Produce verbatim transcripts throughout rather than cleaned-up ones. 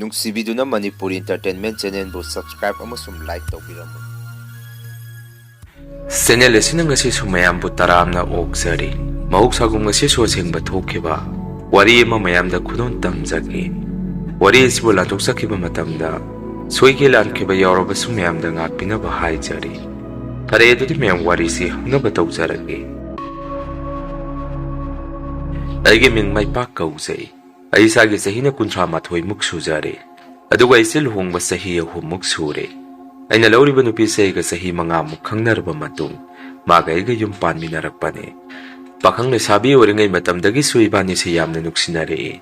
ꯅꯨꯡꯁꯤꯕꯤꯗꯨꯅ Manipuri Entertainment Channelꯕꯨ subscribe ꯑꯃꯁꯨꯡ like ꯇꯧꯕꯤꯔꯝꯃꯨ꯫ Channel ꯑꯁꯤꯅ ꯉꯁꯤꯁꯨ ꯃꯌꯥꯝꯕꯨ ꯇꯔꯥꯝꯅ ꯑꯣꯛꯆꯔꯤ꯫ ꯃꯍꯧꯁꯥꯒꯨꯝ ꯉꯁꯤꯁꯨ ꯑꯁꯦꯡꯕ ꯊꯣꯛꯈꯤꯕ ꯋꯥꯔꯤ ꯑꯃ ꯃꯌꯥꯝꯗ ꯈꯨꯗꯣꯜ ꯇꯝꯖꯒꯦ꯫ ꯋꯥꯔꯤ ꯑꯁꯤꯕꯨ ꯂꯥꯟꯊꯣꯛꯆꯈꯤꯕ ꯃꯇꯝꯗ ꯁꯣꯏꯈꯤ ꯂꯥꯟꯈꯤꯕ ꯌꯥꯎꯔꯕꯁꯨ ꯃꯌꯥꯝꯗ ꯉꯥꯛꯄꯤꯅꯕ ꯍꯥꯏꯖꯔꯤ꯫ ꯐꯔꯦ, ꯑꯗꯨꯗꯤ ꯃꯌꯥꯝ ꯋꯥꯔꯤꯁꯤ ꯍꯧꯅꯕ ꯇꯧꯖꯔꯒꯦ꯫ ꯑꯩꯒꯤ ꯃꯤꯡ ꯃꯥꯏꯄꯥꯛ ꯀꯧꯖꯩ꯫ ꯑꯩ ꯏꯁꯥꯒꯤ ꯆꯍꯤꯅ ꯀꯨꯟꯊ꯭ꯔꯥ ꯃꯥꯊꯣꯏ ꯃꯨꯛ ꯁꯨꯖꯔꯦ꯫ ꯑꯗꯨꯒ ꯑꯩꯁꯦ ꯂꯨꯍꯣꯡꯕ ꯆꯍꯤ ꯑꯍꯨꯝꯃꯨꯛ ꯁꯨꯔꯦ꯫ ꯑꯩꯅ ꯂꯧꯔꯤꯕ ꯅꯨꯄꯤꯁꯦ ꯑꯩꯒ ꯆꯍꯤ ꯃꯉꯥꯃꯨꯛ ꯈꯪꯅꯔꯕ ꯃꯇꯨꯡ ꯃꯥꯒ ꯑꯩꯒ ꯌꯨꯝ ꯄꯥꯟꯃꯤꯟꯅꯔꯛꯄꯅꯦ꯫ ꯄꯥꯈꯪ ꯂꯩꯁꯥꯕꯤ ꯑꯣꯏꯔꯤꯉꯩ ꯃꯇꯝꯗꯒꯤꯁꯨ ꯏꯕꯥꯅꯤꯁꯦ ꯌꯥꯝꯅ ꯅꯨꯡꯁꯤꯅꯔꯛꯏ꯫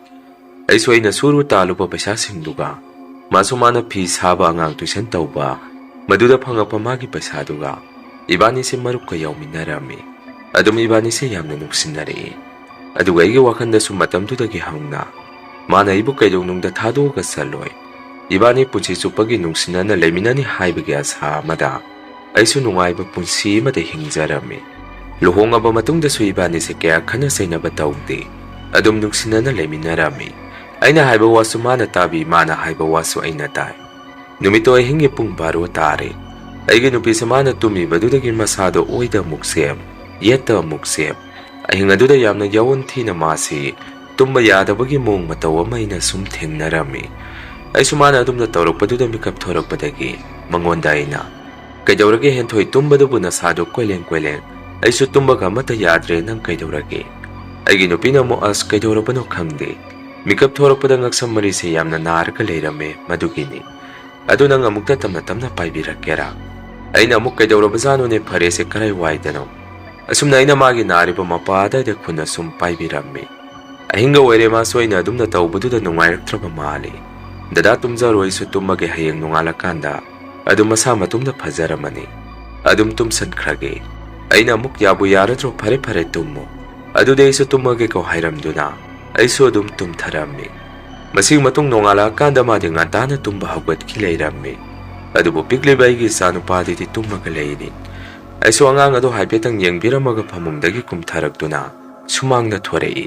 ꯑꯩꯁꯨ ꯑꯩꯅ ꯁꯨꯔꯨ ꯇꯥꯜꯂꯨꯕ ꯄꯩꯁꯥꯁꯤꯡꯗꯨꯒ, ꯃꯥꯁꯨ ꯃꯥꯅ ꯐꯤ ꯁꯥꯕ, ꯑꯉꯥꯡ tuition ꯇꯧꯕ, ꯃꯗꯨꯗ ꯐꯪꯉꯛꯄ ꯃꯥꯒꯤ ꯄꯩꯁꯥꯗꯨꯒ ꯏꯕꯥꯅꯤꯁꯦ ꯃꯔꯨꯞꯀ ꯌꯥꯎꯃꯤꯟꯅꯔꯝꯃꯤ꯫ ꯑꯗꯨꯝ ꯏꯕꯥꯅꯤꯁꯦ ꯌꯥꯝꯅ ꯅꯨꯡꯁꯤꯅꯔꯛꯏ꯫ ꯑꯗꯨꯒ ꯑꯩꯒꯤ ꯋꯥꯈꯜꯗꯁꯨ ꯃꯇꯝꯗꯨꯗꯒꯤ ꯍꯧꯅ ꯃꯥꯅ ꯑꯩꯕꯨ ꯀꯩꯗꯧꯅꯨꯡꯗ ꯊꯥꯗꯣꯛꯑꯒ ꯆꯠꯂꯣꯏ, ꯏꯕꯥꯅꯤ ꯄꯨꯟꯁꯤ ꯆꯨꯞꯄꯒꯤ ꯅꯨꯡꯁꯤꯅꯅ ꯂꯩꯃꯤꯟꯅꯅꯤ ꯍꯥꯏꯕꯒꯤ ꯑꯁꯥ ꯑꯃꯗ ꯑꯩꯁꯨ ꯅꯨꯡꯉꯥꯏꯕ ꯄꯨꯟꯁꯤ ꯑꯃꯗ ꯍꯤꯡꯖꯔꯝꯃꯤ꯫ ꯂꯨꯍꯣꯡꯉꯕ ꯃꯇꯨꯡꯗꯁꯨ ꯏꯕꯥꯅꯤꯁꯦ ꯀꯌꯥ ꯈꯟꯅ ꯆꯩꯅꯕ ꯇꯧꯗꯦ꯫ ꯑꯗꯨꯝ ꯅꯨꯡꯁꯤꯅꯅ ꯂꯩꯃꯤꯟꯅꯔꯝꯃꯤ꯫ ꯑꯩꯅ ꯍꯥꯏꯕ ꯋꯥꯁꯨ ꯃꯥꯅ ꯇꯥꯕꯤ, ꯃꯥꯅ ꯍꯥꯏꯕ ꯋꯥꯁꯨ ꯑꯩꯅ ꯇꯥꯏ꯫ ꯅꯨꯃꯤꯠꯇꯣ ꯑꯍꯤꯡꯒꯤ ꯄꯨꯡ ꯕꯥꯔꯣ ꯇꯥꯔꯦ꯫ ꯑꯩꯒꯤ ꯅꯨꯄꯤꯁꯦ ꯃꯥꯅ ꯇꯨꯝꯃꯤꯕꯗꯨꯗꯒꯤ ꯃꯁꯥꯗꯣ ꯑꯣꯏꯗ ꯑꯃꯨꯛ ꯁꯦꯝ, ꯌꯦꯠꯇ ꯑꯃꯨꯛ ꯁꯦꯝ꯫ ꯑꯍꯤꯡ ꯑꯗꯨꯗ ꯌꯥꯝꯅ ꯌꯥꯑꯣꯟ ꯊꯤꯅ ꯃꯥꯁꯤ ꯇꯨꯝꯕ ꯌꯥꯗꯕꯒꯤ ꯃꯑꯣꯡ ꯃꯇꯧ ꯑꯃ ꯑꯩꯅ ꯁꯨꯝ ꯊꯦꯡꯅꯔꯝꯃꯤ꯫ ꯑꯩꯁꯨ ꯃꯥꯅ ꯑꯗꯨꯝꯅ ꯇꯧꯔꯛꯄꯗꯨꯗ ꯃꯤꯀꯞ ꯊꯣꯔꯛꯄꯗꯒꯤ ꯃꯉꯣꯟꯗ ꯑꯩꯅ, "ꯀꯩꯗꯧꯔꯒꯦ ꯍꯦꯟꯊꯣꯏ, ꯇꯨꯝꯕꯗꯨꯕꯨ ꯅꯁꯥꯗꯣ ꯀꯣꯏꯂꯦꯡ ꯀꯣꯏꯂꯦꯡ? ꯑꯩꯁꯨ ꯇꯨꯝꯕꯒ ꯑꯃꯠꯇ ꯌꯥꯗ꯭ꯔꯦ, ꯅꯪ ꯀꯩꯗꯧꯔꯒꯦ?" ꯑꯩꯒꯤ ꯅꯨꯄꯤꯅ ꯑꯃꯨꯛ, "ꯑꯁ, ꯀꯩꯗꯧꯔꯕꯅꯣ ꯈꯪꯗꯦ꯫ ꯃꯤꯀꯞ ꯊꯣꯔꯛꯄꯗ ꯉꯛꯁꯝ ꯃꯔꯤꯁꯦ ꯌꯥꯝꯅ ꯅꯥꯔꯒ ꯂꯩꯔꯝꯃꯦ, ꯃꯗꯨꯒꯤꯅꯤ꯫ ꯑꯗꯨ ꯅꯪ ꯑꯃꯨꯛꯇ ꯇꯞꯅ ꯇꯞꯅ ꯄꯥꯏꯕꯤꯔꯛꯀꯦꯔꯥ?" ꯑꯩꯅ ꯑꯃꯨꯛ, "ꯀꯩꯗꯧꯔꯕꯖꯥꯠꯅꯣꯅꯦ, ꯐꯔꯦꯁꯦ ꯀꯔꯥꯏ ꯋꯥꯏꯗꯅꯣ?" ꯑꯁꯨꯝꯅ ꯑꯩꯅ ꯃꯥꯒꯤ ꯅꯥꯔꯤꯕ ꯃꯄꯥ ꯑꯗꯥꯏꯗ ꯈꯨꯠꯅ ꯁꯨꯝ ꯄꯥꯏꯕꯤꯔꯝꯃꯤ꯫ ꯑꯍꯤꯡꯒ ꯑꯣꯏꯔꯦ, ꯃꯥꯁꯨ ꯑꯩꯅ ꯑꯗꯨꯝꯅ ꯇꯧꯕꯗꯨꯗ ꯅꯨꯡꯉꯥꯏꯔꯛꯇ꯭ꯔꯕ ꯃꯥꯜꯂꯤ꯫ "ꯗꯗꯥ, ꯇꯨꯝꯖꯔꯣ, ꯑꯩꯁꯨ ꯇꯨꯝꯃꯒꯦ, ꯍꯌꯦꯡ ꯅꯣꯡꯉꯥꯜꯂꯀꯥꯟꯗ ꯑꯗꯨꯝ ꯃꯁꯥ ꯃꯇꯣꯝꯗ ꯐꯖꯔꯝꯃꯅꯤ꯫ ꯑꯗꯨꯝ ꯇꯨꯝꯁꯟꯈ꯭ꯔꯒꯦ꯫" ꯑꯩꯅ ꯑꯃꯨꯛ, "ꯌꯥꯕꯨ ꯌꯥꯔꯗ꯭ꯔꯣ? ꯐꯔꯦ ꯐꯔꯦ, ꯇꯨꯝꯃꯣ꯫ ꯑꯗꯨꯗꯤ ꯑꯩꯁꯨ ꯇꯨꯝꯃꯒꯦꯀꯣ" ꯍꯥꯏꯔꯝꯗꯨꯅ ꯑꯩꯁꯨ ꯑꯗꯨꯝ ꯇꯨꯝꯊꯔꯝꯃꯤ꯫ ꯃꯁꯤꯒꯤ ꯃꯇꯨꯡ ꯅꯣꯡꯉꯥꯜꯂꯛꯑꯀꯥꯟꯗ ꯃꯥꯗꯤ ꯉꯟꯇꯥꯅ ꯇꯨꯝꯕ ꯍꯧꯒꯠꯈꯤ ꯂꯩꯔꯝꯃꯤ꯫ ꯑꯗꯨꯕꯨ ꯄꯤꯛꯂꯤꯕ ꯑꯩꯒꯤ ꯏꯆꯥꯅꯨꯄꯥꯗꯨꯗꯤ ꯇꯨꯝꯃꯒ ꯂꯩꯔꯤ꯫ ꯑꯩꯁꯨ ꯑꯉꯥꯡ ꯑꯗꯨ ꯍꯥꯏꯐꯦꯠꯇꯪ ꯌꯦꯡꯕꯤꯔꯝꯃꯒ ꯐꯃꯨꯡꯗꯒꯤ ꯀꯨꯝꯊꯔꯛꯇꯨꯅ ꯁꯨꯃꯥꯡꯗ ꯊꯣꯔꯛꯏ꯫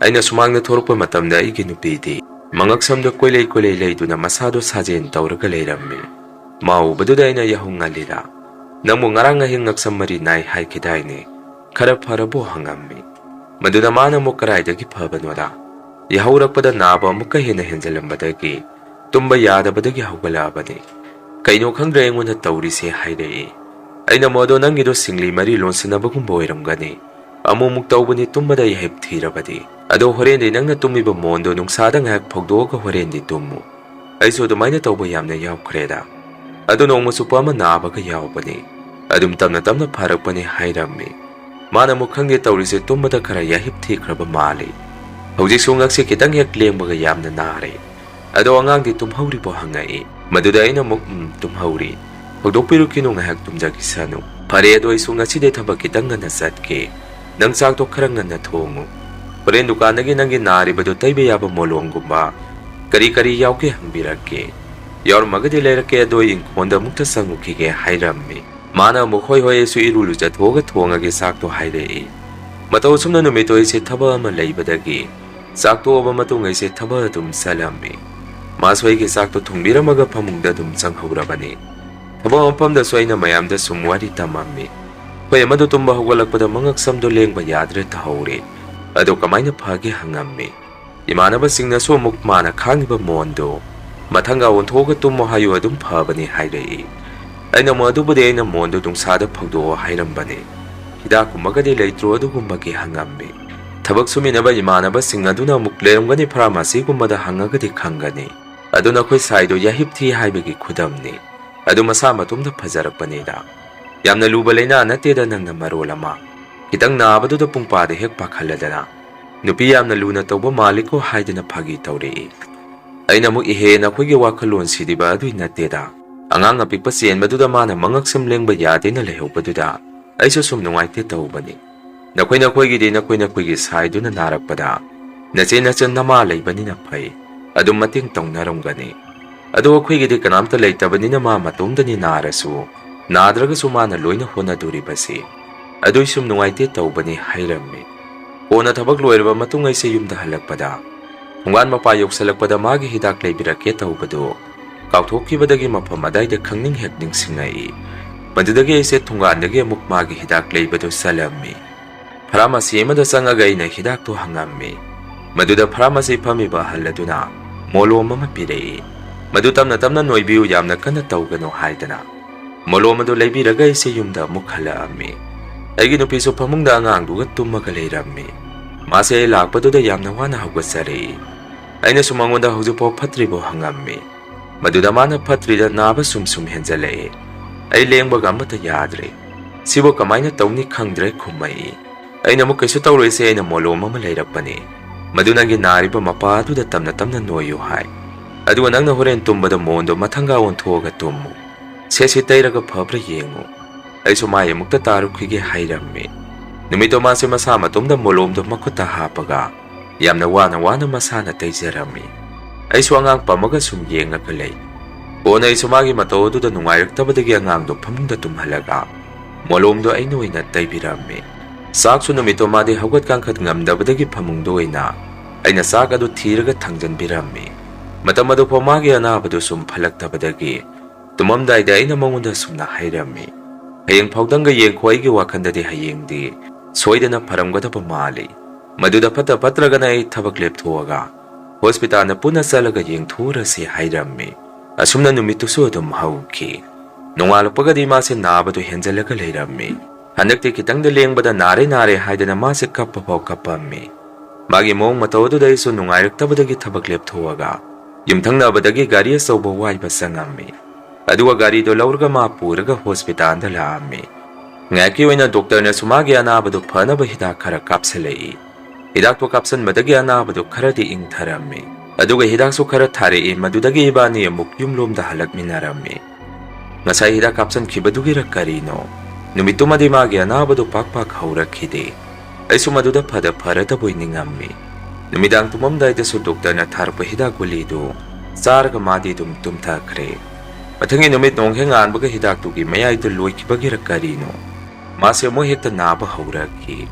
ꯑꯩꯅ ꯁꯨꯃꯥꯡꯗ ꯊꯣꯔꯛꯄ ꯃꯇꯝꯗ ꯑꯩꯒꯤ ꯅꯨꯄꯤꯗꯤ ꯃꯉꯛꯁꯝꯗ ꯀꯣꯏꯂꯩ ꯀꯣꯏꯂꯩ ꯂꯩꯗꯨꯅ ꯃꯁꯥꯗꯣ ꯁꯥꯖꯦꯟ ꯇꯧꯔꯒ ꯂꯩꯔꯝꯃꯤ꯫ ꯃꯥ ꯎꯕꯗꯨꯗ ꯑꯩꯅ, "ꯌꯥꯍꯧ ꯉꯜꯂꯤꯗ꯫ ꯅꯪꯕꯨ ꯉꯔꯥꯡ ꯑꯍꯤꯡ ꯉꯛꯁꯝ ꯃꯔꯤ ꯅꯥꯏ ꯍꯥꯏꯈꯤꯗꯥꯏꯅꯦ? ꯈꯔ ꯐꯔꯕꯣ?" ꯍꯪꯉꯝꯃꯤ꯫ ꯃꯗꯨꯗ ꯃꯥꯅ ꯑꯃꯨꯛ, "ꯀꯔꯥꯏꯗꯒꯤ ꯐꯕꯅꯣꯗ? ꯌꯥꯍꯧꯔꯛꯄꯗ ꯅꯥꯕ ꯑꯃꯨꯛꯀ ꯍꯦꯟꯅ ꯍꯦꯟꯖꯜꯂꯝꯕꯗꯒꯤ ꯇꯨꯝꯕ ꯌꯥꯗꯕꯗꯒꯤ ꯍꯧꯒꯠꯂꯛꯑꯕꯅꯤ꯫ ꯀꯩꯅꯣ ꯈꯪꯗ꯭ꯔꯦ ꯑꯩꯉꯣꯟꯗ ꯇꯧꯔꯤꯁꯦ" ꯍꯥꯏꯔꯛꯏ꯫ ꯑꯩꯅ, "ꯃꯗꯣ ꯅꯪꯒꯤꯗꯣ ꯁꯤꯡꯂꯤ ꯃꯔꯤ ꯂꯣꯟꯁꯤꯟꯅꯕꯒꯨꯝꯕ ꯑꯣꯏꯔꯝꯒꯅꯤ꯫ ꯑꯃꯨꯛ ꯑꯃꯨꯛ ꯇꯧꯕꯅꯤ ꯇꯨꯝꯕꯗ ꯌꯥꯍꯤꯞ ꯊꯤꯔꯕꯗꯤ꯫ ꯑꯗꯣ ꯍꯣꯔꯦꯟꯗꯤ ꯅꯪꯅ ꯇꯨꯝꯃꯤꯕ ꯃꯣꯟꯗꯣ ꯅꯨꯡꯁꯥꯗ ꯉꯥꯏꯍꯥꯛ ꯐꯧꯗꯣꯛꯑꯒ ꯍꯣꯔꯦꯟꯗꯤ ꯇꯨꯝꯃꯨ꯫ ꯑꯩꯁꯨ ꯑꯗꯨꯃꯥꯏꯅ ꯇꯧꯕ ꯌꯥꯝꯅ ꯌꯥꯎꯈ꯭ꯔꯦꯗ꯫ ꯑꯗꯨ ꯅꯣꯡꯃ ꯆꯨꯞꯄ ꯑꯃ ꯅꯥꯕꯒ ꯌꯥꯎꯕꯅꯤ꯫ ꯑꯗꯨꯝ ꯇꯞꯅ ꯇꯞꯅ ꯐꯔꯛꯄꯅꯤ" ꯍꯥꯏꯔꯝꯃꯤ꯫ ꯃꯥꯅ ꯑꯃꯨꯛ, "ꯈꯪꯗꯦ ꯇꯧꯔꯤꯁꯦ, ꯇꯨꯝꯕꯗ ꯈꯔ ꯌꯥꯍꯤꯞ ꯊꯤꯈ꯭ꯔꯕ ꯃꯥꯜꯂꯤ꯫ ꯍꯧꯖꯤꯛꯁꯨ ꯉꯛꯁꯦ ꯈꯤꯇꯪ ꯍꯦꯛ ꯂꯦꯡꯕꯒ ꯌꯥꯝꯅ ꯅꯥꯔꯦ꯫ ꯑꯗꯣ ꯑꯉꯥꯡꯗꯤ ꯇꯨꯝꯍꯧꯔꯤꯕꯣ?" ꯍꯪꯉꯛꯏ꯫ ꯃꯗꯨꯗ ꯑꯩꯅ ꯑꯃꯨꯛ, "ꯎꯝ, ꯇꯨꯝꯍꯧꯔꯤ꯫ ꯍꯧꯗꯣꯛꯄꯤꯔꯨꯈꯤꯅꯨ, ꯉꯥꯏꯍꯥꯛ ꯇꯨꯝꯖꯈꯤꯁꯅꯨ꯫ ꯐꯔꯦ, ꯑꯗꯣ ꯑꯩꯁꯨ ꯉꯁꯤꯗꯤ ꯊꯕꯛ ꯈꯤꯇꯪ ꯉꯟꯅ ꯆꯠꯀꯦ꯫ ꯅꯪ ꯆꯥꯛꯇꯣ ꯈꯔ ꯉꯟꯅ ꯊꯣꯡꯉꯨ꯫ ꯍꯣꯔꯦꯟ ꯗꯨꯀꯥꯟꯗꯒꯤ ꯅꯪꯒꯤ ꯅꯥꯔꯤꯕꯗꯨ ꯇꯩꯕ ꯌꯥꯕ ꯃꯣꯂꯣꯝꯒꯨꯝꯕ ꯀꯔꯤ ꯀꯔꯤ ꯌꯥꯎꯒꯦ ꯍꯪꯕꯤꯔꯛꯀꯦ꯫ ꯌꯥꯎꯔꯝꯃꯒꯗꯤ ꯂꯩꯔꯛꯀꯦ, ꯑꯗꯣ ꯑꯩ ꯏꯪꯈꯣꯜꯗ ꯑꯃꯨꯛꯇ ꯆꯪꯉꯨꯈꯤꯒꯦ" ꯍꯥꯏꯔꯝꯃꯤ꯫ ꯃꯥꯅ ꯑꯃꯨꯛ, "ꯍꯣꯏ, ꯍꯣꯏ, ꯑꯩꯁꯨ ꯏꯔꯨ ꯂꯨꯖꯊꯣꯛꯑꯒ ꯊꯣꯡꯉꯒꯦ ꯆꯥꯛꯇꯣ" ꯍꯥꯏꯔꯛꯏ꯫ ꯃꯇꯧ ꯑꯁꯨꯝꯅ ꯅꯨꯃꯤꯠꯇꯣ ꯑꯩꯁꯦ ꯊꯕꯛ ꯑꯃ ꯂꯩꯕꯗꯒꯤ ꯆꯥꯛ ꯇꯣꯛꯑꯕ ꯃꯇꯨꯡ ꯑꯩꯁꯦ ꯊꯕꯛ ꯑꯗꯨꯝ ꯆꯠꯂꯝꯃꯤ꯫ ꯃꯥꯁꯨ ꯑꯩꯒꯤ ꯆꯥꯛꯇꯣ ꯊꯣꯡꯕꯤꯔꯝꯃꯒ ꯐꯃꯨꯡꯗ ꯑꯗꯨꯝ ꯆꯪꯍꯧꯔꯕꯅꯤ꯫ ꯊꯕꯛ ꯃꯐꯝꯗꯁꯨ ꯑꯩꯅ ꯃꯌꯥꯝꯗ ꯁꯨꯝ ꯋꯥꯔꯤ ꯇꯝꯃꯝꯃꯤ꯫ ꯑꯩꯈꯣꯏ ꯑꯃꯗꯣ ꯇꯨꯝꯕ ꯍꯧꯒꯠꯂꯛꯄꯗ ꯃꯉꯛꯁꯝꯗꯣ ꯂꯦꯡꯕ ꯌꯥꯗ꯭ꯔꯦ ꯇꯧꯍꯧꯔꯦ꯫ ꯑꯗꯣ ꯀꯃꯥꯏꯅ ꯐꯒꯦ ꯍꯪꯉꯝꯃꯤ꯫ ꯏꯃꯥꯟꯅꯕꯁꯤꯡꯅꯁꯨ ꯑꯃꯨꯛ ꯃꯥꯅ ꯈꯥꯡꯉꯤꯕ ꯃꯣꯟꯗꯣ ꯃꯊꯪꯒ ꯑꯣꯟꯊꯣꯛꯑꯒ ꯇꯨꯝꯃꯣ ꯍꯥꯏꯌꯨ, ꯑꯗꯨꯝ ꯐꯕꯅꯤ ꯍꯥꯏꯔꯛꯏ꯫ ꯑꯩꯅ ꯑꯃꯨꯛ, "ꯑꯗꯨꯕꯨꯗꯤ ꯑꯩꯅ ꯃꯣꯟꯗꯣ ꯅꯨꯡꯁꯥꯗ ꯐꯧꯗꯣꯛꯑꯣ ꯍꯥꯏꯔꯝꯕꯅꯦ꯫ ꯍꯤꯗꯥꯛꯀꯨꯝꯕꯒꯗꯤ ꯂꯩꯇ꯭ꯔꯣ?" ꯑꯗꯨꯒꯨꯝꯕꯒꯤ ꯍꯪꯉꯝꯃꯤ꯫ ꯊꯕꯛ ꯁꯨꯃꯤꯟꯅꯕ ꯏꯃꯥꯟꯅꯕꯁꯤꯡ ꯑꯗꯨꯅ ꯑꯃꯨꯛ, "ꯂꯩꯔꯝꯒꯅꯤ, ꯐꯥꯔꯃꯥꯁꯤꯒꯨꯝꯕꯗ ꯍꯪꯉꯒꯗꯤ ꯈꯪꯒꯅꯤ꯫ ꯑꯗꯨ ꯅꯈꯣꯏ ꯁꯥꯏꯗꯣ ꯌꯥꯍꯤꯞ ꯊꯤ ꯍꯥꯏꯕꯒꯤ ꯈꯨꯗꯝꯅꯤ꯫ ꯑꯗꯨ ꯃꯁꯥ ꯃꯇꯣꯝꯇ ꯐꯖꯔꯛꯄꯅꯤꯗ꯫ ꯌꯥꯝꯅ ꯂꯨꯕ ꯂꯥꯏꯅꯥ ꯅꯠꯇꯦꯗ, ꯅꯪꯅ ꯃꯔꯣꯜ ꯑꯃ꯫ ꯈꯤꯇꯪ ꯅꯥꯕꯗꯨꯗ ꯄꯨꯡꯄꯥꯗ ꯍꯦꯛ ꯄꯥꯈꯠꯂꯗꯅ꯫ ꯅꯨꯄꯤ ꯌꯥꯝꯅ ꯂꯨꯅ ꯇꯧꯕ ꯃꯥꯜꯂꯤꯀꯣ" ꯍꯥꯏꯗꯅ ꯐꯥꯒꯤ ꯇꯧꯔꯛꯏ꯫ ꯑꯩꯅ ꯑꯃꯨꯛ, "ꯏꯍꯦ, ꯅꯈꯣꯏꯒꯤ ꯋꯥꯈꯜꯂꯣꯟꯁꯤꯗꯤꯕ ꯑꯗꯨꯏ ꯅꯠꯇꯦꯗ꯫ ꯑꯉꯥꯡ ꯑꯄꯤꯛꯄ ꯆꯦꯟꯕꯗꯨꯗ ꯃꯥꯅ ꯃꯉꯛꯁꯝ ꯂꯦꯡꯕ ꯌꯥꯗꯦꯅ ꯂꯩꯍꯧꯕꯗꯨꯗ ꯑꯩꯁꯨ ꯁꯨꯝ ꯅꯨꯡꯉꯥꯏꯇꯦ ꯇꯧꯕꯅꯤ꯫ ꯅꯈꯣꯏ ꯅꯈꯣꯏꯒꯤꯗꯤ ꯅꯈꯣꯏ ꯅꯈꯣꯏꯒꯤ ꯁꯥꯏꯗꯨꯅ ꯅꯥꯔꯛꯄꯗ ꯅꯆꯦ ꯅꯆꯟ ꯅꯃꯥ ꯂꯩꯕꯅꯤꯅ ꯐꯩ, ꯑꯗꯨꯝ ꯃꯇꯦꯡ ꯇꯧꯅꯔꯝꯒꯅꯤ꯫ ꯑꯗꯣ ꯑꯩꯈꯣꯏꯒꯤꯗꯤ ꯀꯅꯥꯝꯇ ꯂꯩꯇꯕꯅꯤꯅ ꯃꯥ ꯃꯇꯣꯝꯗꯅꯤ ꯅꯥꯔꯁꯨ, ꯅꯥꯗ꯭ꯔꯒꯁꯨ ꯃꯥꯅ ꯂꯣꯏꯅ ꯍꯣꯠꯅꯗꯣꯔꯤꯕꯁꯤ꯫ ꯑꯗꯨꯏ ꯁꯨꯝ ꯅꯨꯡꯉꯥꯏꯇꯦ ꯇꯧꯕꯅꯤ" ꯍꯥꯏꯔꯝꯃꯤ꯫ ꯀꯣꯟꯅ ꯊꯕꯛ ꯂꯣꯏꯔꯕ ꯃꯇꯨꯡ ꯑꯩꯁꯦ ꯌꯨꯝꯗ ꯍꯜꯂꯛꯄꯗ ꯊꯣꯡꯒꯥꯟ ꯃꯄꯥ ꯌꯧꯁꯜꯂꯛꯄꯗ ꯃꯥꯒꯤ ꯍꯤꯗꯥꯛ ꯂꯩꯕꯤꯔꯛꯀꯦ ꯇꯧꯕꯗꯨ ꯀꯥꯎꯊꯣꯛꯈꯤꯕꯗꯒꯤ ꯃꯐꯝ ꯑꯗꯥꯏꯗ ꯈꯪꯅꯤꯡ ꯍꯦꯛ ꯅꯤꯡꯁꯤꯡꯉꯛꯏ꯫ ꯃꯗꯨꯗꯒꯤ ꯑꯩꯁꯦ ꯊꯣꯡꯒꯥꯟꯗꯒꯤ ꯑꯃꯨꯛ ꯃꯥꯒꯤ ꯍꯤꯗꯥꯛ ꯂꯩꯕꯗꯨ ꯆꯠꯂꯝꯃꯤ꯫ ꯐꯥꯔꯃꯥꯁꯤ ꯑꯃꯗ ꯆꯪꯉꯒ ꯑꯩꯅ ꯍꯤꯗꯥꯛꯇꯨ ꯍꯪꯉꯝꯃꯤ꯫ ꯃꯗꯨꯗ ꯐꯥꯔꯃꯥꯁꯤ ꯐꯝꯃꯤꯕ ꯑꯍꯜ ꯑꯗꯨꯅ ꯃꯣꯂꯣꯝ ꯑꯃ ꯄꯤꯔꯛꯏ꯫ "ꯃꯗꯨ ꯇꯞꯅ ꯇꯞꯅ ꯅꯣꯏꯕꯤꯌꯨ, ꯌꯥꯝꯅ ꯀꯟꯅ ꯇꯧꯒꯅꯨ" ꯍꯥꯏꯗꯅ ꯃꯣꯂꯣꯝ ꯑꯗꯨ ꯂꯩꯕꯤꯔꯒ ꯑꯩꯁꯦ ꯌꯨꯝꯗ ꯑꯃꯨꯛ ꯍꯜꯂꯛꯑꯝꯃꯤ꯫ ꯑꯩꯒꯤ ꯅꯨꯄꯤꯁꯨ ꯐꯃꯨꯡꯗ ꯑꯉꯥꯡꯗꯨꯒ ꯇꯨꯝꯃꯒ ꯂꯩꯔꯝꯃꯤ꯫ ꯃꯥꯁꯦ ꯑꯩ ꯂꯥꯛꯄꯗꯨꯗ ꯌꯥꯝꯅ ꯋꯥꯅ ꯍꯧꯒꯠꯆꯔꯛꯏ꯫ ꯑꯩꯅꯁꯨ ꯃꯉꯣꯟꯗ ꯍꯧꯖꯤꯛꯐꯥꯎ ꯐꯠꯇ꯭ꯔꯤꯕꯣ ꯍꯪꯉꯝꯃꯤ꯫ ꯃꯗꯨꯗ ꯃꯥꯅ ꯐꯠꯇ꯭ꯔꯤꯗ ꯅꯥꯕ ꯁꯨꯝ ꯁꯨꯝ ꯍꯦꯟꯖꯜꯂꯛꯑꯦ꯫ ꯑꯩ ꯂꯦꯡꯕꯒ ꯑꯃꯠꯇ ꯌꯥꯗ꯭ꯔꯦ꯫ "ꯁꯤꯕꯨ ꯀꯃꯥꯏꯅ ꯇꯧꯅꯤ ꯈꯪꯗ꯭ꯔꯦ" ꯈꯨꯝꯃꯛꯏ꯫ ꯑꯩꯅ ꯑꯃꯨꯛ "ꯀꯩꯁꯨ ꯇꯧꯔꯣꯏꯁꯦ, ꯑꯩꯅ ꯃꯣꯂꯣꯝ ꯑꯃ ꯂꯩꯔꯛꯄꯅꯤ꯫ ꯃꯗꯨ ꯅꯪꯒꯤ ꯅꯥꯔꯤꯕ ꯃꯄꯥ ꯑꯗꯨꯗ ꯇꯞꯅ ꯇꯞꯅ ꯅꯣꯏꯌꯨ" ꯍꯥꯏ꯫ "ꯑꯗꯨꯒ ꯅꯪꯅ ꯍꯣꯔꯦꯟ ꯇꯨꯝꯕꯗ ꯃꯣꯟꯗꯣ ꯃꯊꯪꯒꯥ ꯑꯣꯟꯊꯣꯛꯑꯒ ꯇꯨꯝꯃꯨ꯫ ꯁꯦꯠꯁꯤ ꯇꯩꯔꯒ ꯐꯕ꯭ꯔꯥ ꯌꯦꯡꯉꯨ꯫ ꯑꯩꯁꯨ ꯃꯥꯏ ꯑꯃꯨꯛꯇ ꯇꯥꯔꯨꯈꯤꯒꯦ" ꯍꯥꯏꯔꯝꯃꯤ꯫ ꯅꯨꯃꯤꯠꯇꯣ ꯃꯥꯁꯦ ꯃꯁꯥ ꯃꯇꯣꯝꯗ ꯃꯣꯂꯣꯝꯗꯣ ꯃꯈꯨꯠꯇ ꯍꯥꯞꯄꯒ ꯌꯥꯝꯅ ꯋꯥꯅ ꯋꯥꯅ ꯃꯁꯥꯅ ꯇꯩꯖꯔꯝꯃꯤ꯫ ꯑꯩꯁꯨ ꯑꯉꯥꯡ ꯄꯝꯃꯒ ꯁꯨꯝ ꯌꯦꯡꯉꯒ ꯂꯩ꯫ ꯀꯣꯟꯅ ꯑꯩꯁꯨ ꯃꯥꯒꯤ ꯃꯇꯧ ꯑꯗꯨꯗ ꯅꯨꯡꯉꯥꯏꯔꯛꯇꯕꯗꯒꯤ ꯑꯉꯥꯡꯗꯣ ꯐꯃꯨꯡꯗ ꯇꯨꯝꯍꯜꯂꯒ ꯃꯣꯂꯣꯝꯗꯣ ꯑꯩꯅ ꯑꯣꯏꯅ ꯇꯩꯕꯤꯔꯝꯃꯤ꯫ ꯆꯥꯛꯁꯨ ꯅꯨꯃꯤꯠꯇꯣ ꯃꯥꯗꯤ ꯍꯧꯒꯠ ꯀꯥꯡꯈꯠ ꯉꯝꯗꯕꯗꯒꯤ ꯐꯃꯨꯡꯗ ꯑꯣꯏꯅ ꯑꯩꯅ ꯆꯥꯛ ꯑꯗꯨ ꯊꯤꯔꯒ ꯊꯥꯡꯖꯟꯕꯤꯔꯝꯃꯤ꯫ ꯃꯇꯝ ꯑꯗꯨꯐꯥꯎ ꯃꯥꯒꯤ ꯑꯅꯥꯕꯗꯨ ꯁꯨꯝ ꯐꯠꯂꯛꯇꯕꯗꯒꯤ ꯇꯨꯝꯃꯝꯗꯥꯏꯗ ꯑꯩꯅ ꯃꯉꯣꯟꯗ ꯁꯨꯝꯅ ꯍꯥꯏꯔꯝꯃꯤ, "ꯍꯌꯦꯡ ꯐꯥꯎꯗꯪꯒ ꯌꯦꯡꯈꯣ, ꯑꯩꯒꯤ ꯋꯥꯈꯜꯗꯗꯤ ꯍꯌꯦꯡꯗꯤ ꯁꯣꯏꯗꯅ ꯐꯔꯝꯒꯗꯕ ꯃꯥꯜꯂꯤ"꯫ ꯃꯗꯨꯗ ꯐꯠꯇ ꯐꯠꯇ꯭ꯔꯒꯅ ꯑꯩ ꯊꯕꯛ ꯂꯦꯞꯊꯣꯛꯑꯒ ꯍꯣꯁꯄꯤꯇꯥꯜꯗ ꯄꯨꯟꯅ ꯆꯠꯂꯒ ꯌꯦꯡꯊꯣꯛꯎꯔꯁꯤ ꯍꯥꯏꯔꯝꯃꯤ꯫ ꯑꯁꯨꯝꯅ ꯅꯨꯃꯤꯠꯇꯨꯁꯨ ꯑꯗꯨꯝ ꯍꯧꯈꯤ꯫ ꯅꯣꯡꯉꯥꯜꯂꯛꯄꯒꯗꯤ ꯃꯥꯁꯦ ꯅꯥꯕꯗꯨ ꯍꯦꯟꯖꯜꯂꯒ ꯂꯩꯔꯝꯃꯤ꯫ ꯍꯟꯗꯛꯇꯤ ꯈꯤꯇꯪꯗ ꯂꯦꯡꯕꯗ ꯅꯥꯔꯦ ꯅꯥꯔꯦ ꯍꯥꯏꯗꯅ ꯃꯥꯁꯦ ꯀꯞꯄ ꯐꯥꯎ ꯀꯞꯄꯝꯃꯤ꯫ ꯃꯥꯒꯤ ꯃꯑꯣꯡ ꯃꯇꯧ ꯑꯗꯨꯗ ꯑꯩꯁꯨ ꯅꯨꯡꯉꯥꯏꯔꯛꯇꯕꯗꯒꯤ ꯊꯕꯛ ꯂꯦꯞꯊꯣꯛꯑꯒ ꯌꯨꯝꯊꯪꯅꯕꯗꯒꯤ ꯒꯥꯔꯤ ꯑꯆꯧꯕ ꯋꯥꯏꯕ ꯆꯪꯉꯝꯃꯤ꯫ ꯑꯗꯨꯒ ꯒꯥꯔꯤꯗꯣ ꯂꯧꯔꯒ ꯃꯥ ꯄꯨꯔꯒ ꯍꯣꯁꯄꯤꯇꯥꯜꯗ ꯂꯥꯛꯑꯝꯃꯤ꯫ ꯉꯥꯏꯍꯥꯛꯀꯤ ꯑꯣꯏꯅ ꯗꯣꯛꯇꯔꯅꯁꯨ ꯃꯥꯒꯤ ꯑꯅꯥꯕꯗꯨ ꯐꯅꯕ ꯍꯤꯗꯥꯛ ꯈꯔ ꯀꯥꯞꯁꯤꯜꯂꯛꯏ꯫ ꯍꯤꯗꯥꯛꯇꯨ ꯀꯥꯞꯁꯤꯟꯕꯗꯒꯤ ꯑꯅꯥꯕꯗꯨ ꯈꯔꯗꯤ ꯏꯪꯊꯔꯝꯃꯤ꯫ ꯑꯗꯨꯒ ꯍꯤꯗꯥꯛꯁꯨ ꯈꯔ ꯊꯥꯔꯛꯏ, ꯃꯗꯨꯗꯒꯤ ꯏꯕꯥꯅꯤ ꯑꯃꯨꯛ ꯌꯨꯝꯂꯣꯝꯗ ꯍꯜꯂꯛꯃꯤꯟꯅꯔꯝꯃꯤ꯫ ꯉꯁꯥꯏ ꯍꯤꯗꯥꯛ ꯀꯥꯞꯁꯤꯟꯈꯤꯕꯗꯨꯒꯤꯔ ꯀꯔꯤꯅꯣ, ꯅꯨꯃꯤꯠꯇꯨꯃꯗꯤ ꯃꯥꯒꯤ ꯑꯅꯥꯕꯗꯨ ꯄꯥꯛ ꯄꯥꯛ ꯍꯧꯔꯛꯈꯤꯗꯦ꯫ ꯑꯩꯁꯨ ꯃꯗꯨꯗ ꯐꯗ ꯐꯔꯗꯕꯣꯏ ꯅꯤꯡꯉꯝꯃꯤ꯫ ꯅꯨꯃꯤꯗꯥꯡ ꯇꯨꯝꯃꯝꯗꯥꯏꯗꯁꯨ ꯗꯣꯛꯇꯔꯅ ꯊꯥꯔꯛꯄ ꯍꯤꯗꯥꯛ ꯒꯨꯂꯤꯗꯨ ꯆꯥꯔꯒ ꯃꯥꯗꯤ ꯑꯗꯨꯝ ꯇꯨꯝꯊꯈ꯭ꯔꯦ꯫ ꯃꯊꯪꯒꯤ ꯅꯨꯃꯤꯠ ꯅꯣꯡ ꯍꯦꯛ ꯉꯥꯟꯕꯒ ꯍꯤꯗꯥꯛꯇꯨꯒꯤ ꯃꯌꯥꯏꯗ ꯂꯣꯏꯈꯤꯕꯒꯤꯔ ꯀꯔꯤꯅꯣ, ꯃꯥꯁꯦ ꯑꯃꯨꯛ ꯍꯦꯛꯇ ꯅꯥꯕ ꯍꯧꯔꯛꯈꯤ꯫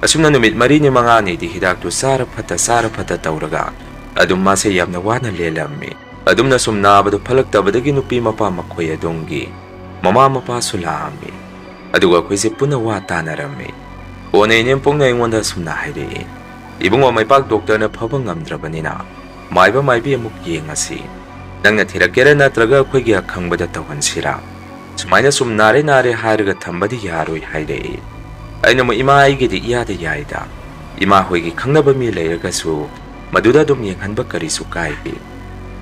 ꯑꯁꯨꯝꯅ ꯅꯨꯃꯤꯠ ꯃꯔꯤꯅꯤ ꯃꯉꯥꯅꯤꯗꯤ ꯍꯤꯗꯥꯛꯇꯨ ꯆꯥꯔ ꯐꯠꯇ ꯆꯥꯔ ꯐꯠꯇ ꯇꯧꯔꯒ ꯑꯗꯨꯝ ꯃꯥꯁꯦ ꯌꯥꯝꯅ ꯋꯥꯅ ꯂꯦꯜꯂꯝꯃꯤ꯫ ꯑꯗꯨꯝꯅ ꯁꯨꯝ ꯅꯥꯕꯗꯨ ꯐꯠꯂꯛꯇꯕꯗꯒꯤ ꯅꯨꯄꯤ ꯃꯄꯥ ꯃꯈꯣꯏ ꯑꯗꯣꯝꯒꯤ ꯃꯃꯥ ꯃꯄꯥꯁꯨ ꯂꯥꯛꯑꯝꯃꯤ꯫ ꯑꯗꯨꯒ ꯑꯩꯈꯣꯏꯁꯦ ꯄꯨꯟꯅ ꯋꯥ ꯇꯥꯅꯔꯝꯃꯤ꯫ ꯀꯣꯟꯅ ꯏꯅꯦꯝꯄꯣꯛꯅ ꯑꯩꯉꯣꯟꯗ ꯑꯁꯨꯝꯅ ꯍꯥꯏꯔꯛꯏ, "ꯏꯕꯨꯡꯉꯣ, ꯃꯩꯄꯥꯛ ꯗꯣꯛꯇꯔꯅ ꯐꯕ ꯉꯝꯗ꯭ꯔꯕꯅꯤꯅ ꯃꯥꯏꯕ ꯃꯥꯏꯕꯤ ꯑꯃꯨꯛ ꯌꯦꯡꯉꯁꯤ꯫ ꯅꯪꯅ ꯊꯤꯔꯛꯀꯦꯔꯥ ꯅꯠꯇ꯭ꯔꯒ ꯑꯩꯈꯣꯏꯒꯤ ꯑꯈꯪꯕꯗ ꯇꯧꯍꯟꯁꯤꯔꯥ? ꯁꯨꯃꯥꯏꯅ ꯁꯨꯝ ꯅꯥꯔꯦ ꯅꯥꯔꯦ ꯍꯥꯏꯔꯒ ꯊꯝꯕꯗꯤ ꯌꯥꯔꯣꯏ" ꯍꯥꯏꯔꯛꯏ꯫ ꯑꯩꯅ ꯑꯃꯨꯛ, "ꯏꯃꯥ, ꯑꯩꯒꯤꯗꯤ ꯏꯌꯥꯗ ꯌꯥꯏꯗ꯫ ꯏꯃꯥ ꯍꯣꯏꯒꯤ ꯈꯪꯅꯕ ꯃꯤ ꯂꯩꯔꯒꯁꯨ ꯃꯗꯨꯗ ꯑꯗꯨꯝ ꯌꯦꯡꯍꯟꯕ ꯀꯔꯤꯁꯨ ꯀꯥꯏꯗꯦ꯫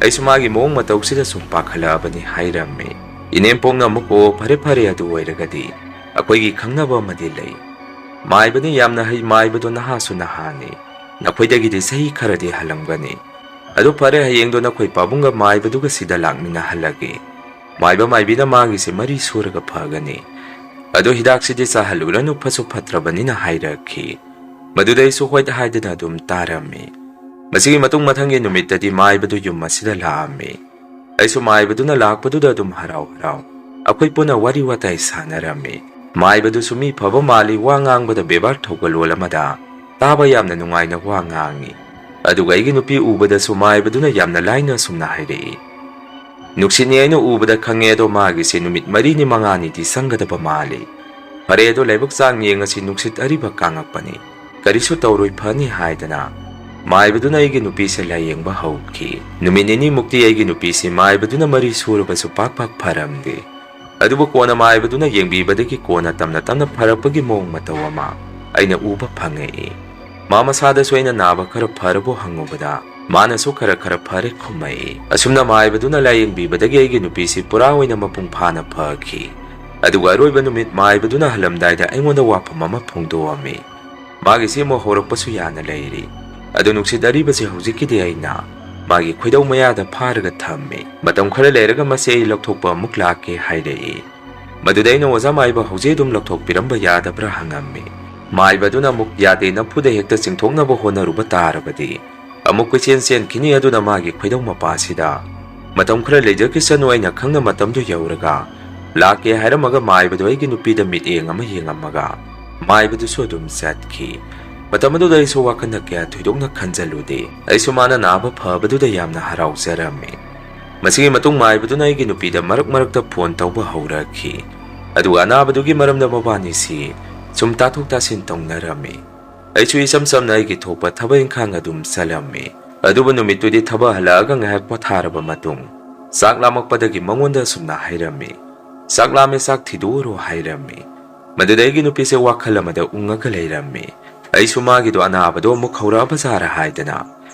ꯑꯩꯁꯨ ꯃꯥꯒꯤ ꯃꯑꯣꯡ ꯃꯇꯧꯁꯤꯗ ꯁꯨꯝ ꯄꯥꯈꯠꯂꯛꯑꯕꯅꯤ" ꯍꯥꯏꯔꯝꯃꯤ꯫ ꯏꯅꯦꯝꯄꯣꯛꯅ ꯑꯃꯨꯛ, "ꯑꯣ, ꯐꯔꯦ ꯐꯔꯦ, ꯑꯗꯨ ꯑꯣꯏꯔꯒꯗꯤ ꯑꯩꯈꯣꯏꯒꯤ ꯈꯪꯅꯕ ꯑꯃꯗꯤ ꯂꯩ꯫ ꯃꯥꯏꯕꯅꯤ ꯌꯥꯝꯅ ꯍꯩ, ꯃꯥꯏꯕꯗꯣ ꯅꯍꯥꯁꯨ ꯅꯍꯥꯅꯤ꯫ ꯅꯈꯣꯏꯗꯒꯤꯗꯤ ꯆꯍꯤ ꯈꯔꯗꯤ ꯍꯜꯂꯝꯒꯅꯤ꯫ ꯑꯗꯨ ꯐꯔꯦ, ꯍꯌꯦꯡꯗꯣ ꯅꯈꯣꯏ ꯄꯥꯕꯨꯡꯒ ꯃꯥꯏꯕꯗꯨꯒ ꯁꯤꯗ ꯂꯥꯛꯃꯤꯟꯅꯍꯜꯂꯒꯦ꯫ ꯃꯥꯏꯕ ꯃꯥꯏꯕꯤꯅ ꯃꯥꯒꯤꯁꯦ ꯃꯔꯤ ꯁꯨꯔꯒ ꯐꯒꯅꯤ꯫ ꯑꯗꯣ ꯍꯤꯗꯥꯛꯁꯤꯗꯤ ꯆꯥꯍꯜꯂꯨꯔꯅꯨ, ꯐꯠꯁꯨ ꯐꯠꯇ꯭ꯔꯕꯅꯤꯅ" ꯍꯥꯏꯔꯛꯈꯤ꯫ ꯃꯗꯨꯗ ꯑꯩꯁꯨ ꯍꯣꯏ ꯍꯥꯏꯗꯅ ꯑꯗꯨꯝ ꯇꯥꯔꯝꯃꯤ꯫ ꯃꯁꯤꯒꯤ ꯃꯇꯨꯡ ꯃꯊꯪꯒꯤ ꯅꯨꯃꯤꯠꯇꯗꯤ ꯃꯥꯏꯕꯗꯨ ꯌꯨꯝ ꯑꯁꯤꯗ ꯂꯥꯛꯑꯝꯃꯤ꯫ ꯑꯩꯁꯨ ꯃꯥꯏꯕꯗꯨꯅ ꯂꯥꯛꯄꯗꯨꯗ ꯑꯗꯨꯝ ꯍꯔꯥꯎ ꯍꯔꯥꯎ ꯑꯩꯈꯣꯏ ꯄꯨꯟꯅ ꯋꯥꯔꯤ ꯋꯥꯇꯥꯏ ꯁꯥꯟꯅꯔꯝꯃꯤ꯫ ꯃꯥꯏꯕꯗꯨꯁꯨ ꯃꯤ ꯐꯕ ꯃꯥꯜꯂꯤ, ꯋꯥ ꯉꯥꯡꯕꯗ ꯕꯦꯕꯥꯔ ꯊꯧꯒꯜꯂꯣꯟ ꯑꯃꯗ ꯇꯥꯕ ꯌꯥꯝꯅ ꯅꯨꯡꯉꯥꯏꯅ ꯋꯥ ꯉꯥꯡꯉꯤ꯫ ꯑꯗꯨꯒ ꯑꯩꯒꯤ ꯅꯨꯄꯤ ꯎꯕꯗꯁꯨ ꯃꯥꯏꯕꯗꯨꯅ ꯌꯥꯝꯅ ꯂꯥꯏꯅ ꯑꯁꯨꯝꯅ ꯍꯥꯏꯔꯛꯏ, "ꯅꯨꯡꯁꯤꯠꯅꯤ ꯑꯩꯅ ꯎꯕꯗ ꯈꯪꯉꯦ, ꯑꯗꯣ ꯃꯥꯒꯤꯁꯦ ꯅꯨꯃꯤꯠ ꯃꯔꯤꯅꯤ ꯃꯉꯥꯅꯤꯗꯤ ꯆꯪꯒꯗꯕ ꯃꯥꯜꯂꯤ꯫ ꯐꯔꯦ, ꯑꯗꯣ ꯂꯥꯏꯕꯛ ꯆꯥꯡ ꯌꯦꯡꯉꯁꯤ, ꯅꯨꯡꯁꯤꯠ ꯑꯔꯤꯕ ꯀꯥꯡꯉꯛꯄꯅꯤ, ꯀꯔꯤꯁꯨ ꯇꯧꯔꯣꯏ, ꯐꯅꯤ" ꯍꯥꯏꯗꯅ ꯃꯥꯏꯕꯗꯨꯅ ꯑꯩꯒꯤ ꯅꯨꯄꯤꯁꯦ ꯂꯥꯏꯌꯦꯡꯕ ꯍꯧꯈꯤ꯫ ꯅꯨꯃꯤꯠ ꯅꯤꯅꯤꯃꯨꯛꯇꯤ ꯑꯩꯒꯤ ꯅꯨꯄꯤꯁꯤ ꯃꯥꯏꯕꯗꯨꯅ ꯃꯔꯤ ꯁꯨꯔꯕꯁꯨ ꯄꯥꯛ ꯄꯥꯛ ꯐꯔꯝꯗꯦ꯫ ꯑꯗꯨꯕꯨ ꯀꯣꯟꯅ ꯃꯥꯏꯕꯗꯨꯅ ꯌꯦꯡꯕꯤꯕꯗꯒꯤ ꯀꯣꯟꯅ ꯇꯞꯅ ꯇꯞꯅ ꯐꯔꯛꯄꯒꯤ ꯃꯑꯣꯡ ꯃꯇꯧ ꯑꯃ ꯑꯩꯅ ꯎꯕ ꯐꯪꯉꯛꯏ꯫ ꯃꯥ ꯃꯁꯥꯗꯁꯨ ꯑꯩꯅ ꯅꯥꯕ ꯈꯔ ꯐꯔꯕꯣ ꯍꯪꯉꯨꯕꯗ ꯃꯥꯅꯁꯨ ꯈꯔ ꯈꯔ ꯐꯔꯦ ꯈꯨꯝꯃꯛꯏ꯫ ꯑꯁꯨꯝꯅ ꯃꯥꯏꯕꯗꯨꯅ ꯂꯥꯏꯌꯦꯡꯕꯤꯕꯗꯒꯤ ꯑꯩꯒꯤ ꯅꯨꯄꯤꯁꯤ ꯄꯨꯔꯥ ꯑꯣꯏꯅ ꯃꯄꯨꯡ ꯐꯥꯅ ꯐꯈꯤ꯫ ꯑꯗꯨꯒ ꯑꯔꯣꯏꯕ ꯅꯨꯃꯤꯠ ꯃꯥꯏꯕꯗꯨꯅ ꯍꯜꯂꯝꯗꯥꯏꯗ ꯑꯩꯉꯣꯟꯗ ꯋꯥꯐꯝ ꯑꯃ ꯐꯣꯡꯗꯣꯛꯑꯝꯃꯤ꯫ ꯃꯥꯒꯤꯁꯤ ꯑꯃꯨꯛ ꯍꯧꯔꯛꯄꯁꯨ ꯌꯥꯅ ꯂꯩꯔꯤ꯫ ꯑꯗꯨ ꯅꯨꯡꯁꯤꯠ ꯑꯔꯤꯕꯁꯤ ꯍꯧꯖꯤꯛꯀꯤꯗꯤ ꯑꯩꯅ ꯃꯥꯒꯤ ꯈꯣꯏꯗꯧ ꯃꯌꯥꯗ ꯐꯥꯔꯒ ꯊꯝꯃꯤ꯫ ꯃꯇꯝ ꯈꯔ ꯂꯩꯔꯒ ꯃꯁꯤ ꯑꯩ ꯂꯧꯊꯣꯛꯄ ꯑꯃꯨꯛ ꯂꯥꯛꯀꯦ ꯍꯥꯏꯔꯛꯏ꯫ ꯃꯗꯨꯗ ꯑꯩꯅ, "ꯑꯣꯖꯥ ꯃꯥꯏꯕ, ꯍꯧꯖꯤꯛ ꯑꯗꯨꯝ ꯂꯧꯊꯣꯛꯄꯤꯔꯝꯕ ꯌꯥꯗꯕ꯭ꯔꯥ?" ꯍꯪꯉꯝꯃꯤ꯫ ꯃꯥꯏꯕꯗꯨꯅ ꯑꯃꯨꯛ, "ꯌꯥꯗꯦ, ꯅꯝꯐꯨꯗ ꯍꯦꯛꯇ ꯆꯤꯡꯊꯣꯛꯅꯕ ꯍꯣꯠꯅꯔꯨꯕ ꯇꯥꯔꯕꯗꯤ ꯑꯃꯨꯛ ꯀꯣꯏꯆꯦꯟ ꯆꯦꯟꯈꯤꯅꯤ, ꯑꯗꯨꯅ ꯃꯥꯒꯤ ꯈꯣꯏꯗꯧ ꯃꯄꯥꯁꯤꯗ ꯃꯇꯝ ꯈꯔ ꯂꯩꯖꯈꯤꯁꯅꯨ, ꯑꯩꯅ ꯈꯪꯅ ꯃꯇꯝꯗꯨ ꯌꯧꯔꯒ ꯂꯥꯛꯀꯦ" ꯍꯥꯏꯔꯝꯃꯒ ꯃꯥꯏꯕꯗꯨ ꯑꯩꯒꯤ ꯅꯨꯄꯤꯗ ꯃꯤꯠꯌꯦꯡ ꯑꯃ ꯌꯦꯡꯉꯝꯃꯒ ꯃꯥꯏꯕꯗꯨꯁꯨ ꯑꯗꯨꯝ ꯆꯠꯈꯤ꯫ ꯃꯇꯝ ꯑꯗꯨꯗ ꯑꯩꯁꯨ ꯋꯥꯈꯜꯗ ꯀꯌꯥ ꯊꯣꯏꯗꯣꯛꯅ ꯈꯟꯖꯜꯂꯨꯗꯦ꯫ ꯑꯩꯁꯨ ꯃꯥꯅ ꯅꯥꯕ ꯐꯕꯗꯨꯗ ꯌꯥꯝꯅ ꯍꯔꯥꯎꯖꯔꯝꯃꯤ꯫ ꯃꯁꯤꯒꯤ ꯃꯇꯨꯡ ꯃꯥꯏꯕꯗꯨꯅ ꯑꯩꯒꯤ ꯅꯨꯄꯤꯗ ꯃꯔꯛ ꯃꯔꯛꯇ ꯐꯣꯟ ꯇꯧꯕ ꯍꯧꯔꯛꯈꯤ꯫ ꯑꯗꯨꯒ ꯑꯅꯥꯕꯗꯨꯒꯤ ꯃꯔꯝꯗ ꯃꯕꯥꯅꯤꯁꯤ ꯁꯨꯝ ꯇꯥꯊꯣꯛ ꯇꯥꯁꯤꯟ ꯇꯧꯅꯔꯝꯃꯤ꯫ ꯑꯩꯁꯨ ꯏꯆꯝ ꯆꯝꯅ ꯑꯩꯒꯤ ꯊꯣꯛꯄ ꯊꯕꯛ ꯏꯪꯈꯥꯡ ꯑꯗꯨꯝ ꯆꯠꯂꯝꯃꯤ꯫ ꯑꯗꯨꯕꯨ ꯅꯨꯃꯤꯠꯇꯨꯗꯤ ꯊꯕꯛ ꯍꯜꯂꯛꯑꯒ ꯉꯥꯏꯍꯥꯛ ꯄꯣꯊꯥꯔꯕ ꯃꯇꯨꯡ, ꯆꯥꯛ ꯂꯥꯝꯃꯛꯄꯗꯒꯤ ꯃꯉꯣꯟꯗ ꯑꯁꯨꯝꯅ ꯍꯥꯏꯔꯝꯃꯤ, "ꯆꯥꯛ ꯂꯥꯝꯃꯦ, ꯆꯥꯛ ꯊꯤꯗꯣꯛꯎꯔꯣ" ꯍꯥꯏꯔꯝꯃꯤ꯫ ꯃꯗꯨꯗ ꯑꯩꯒꯤ ꯅꯨꯄꯤꯁꯦ ꯋꯥꯈꯜ ꯑꯃꯗ ꯎꯪꯉꯒ ꯂꯩꯔꯝꯃꯤ꯫ ꯑꯩꯁꯨ ꯃꯥꯒꯤꯗꯣ ꯑꯅꯥꯕꯗꯣ ꯑꯃꯨꯛ ꯍꯧꯔꯛꯑꯕ ꯖꯥꯔ ꯍꯥꯏꯗꯅ,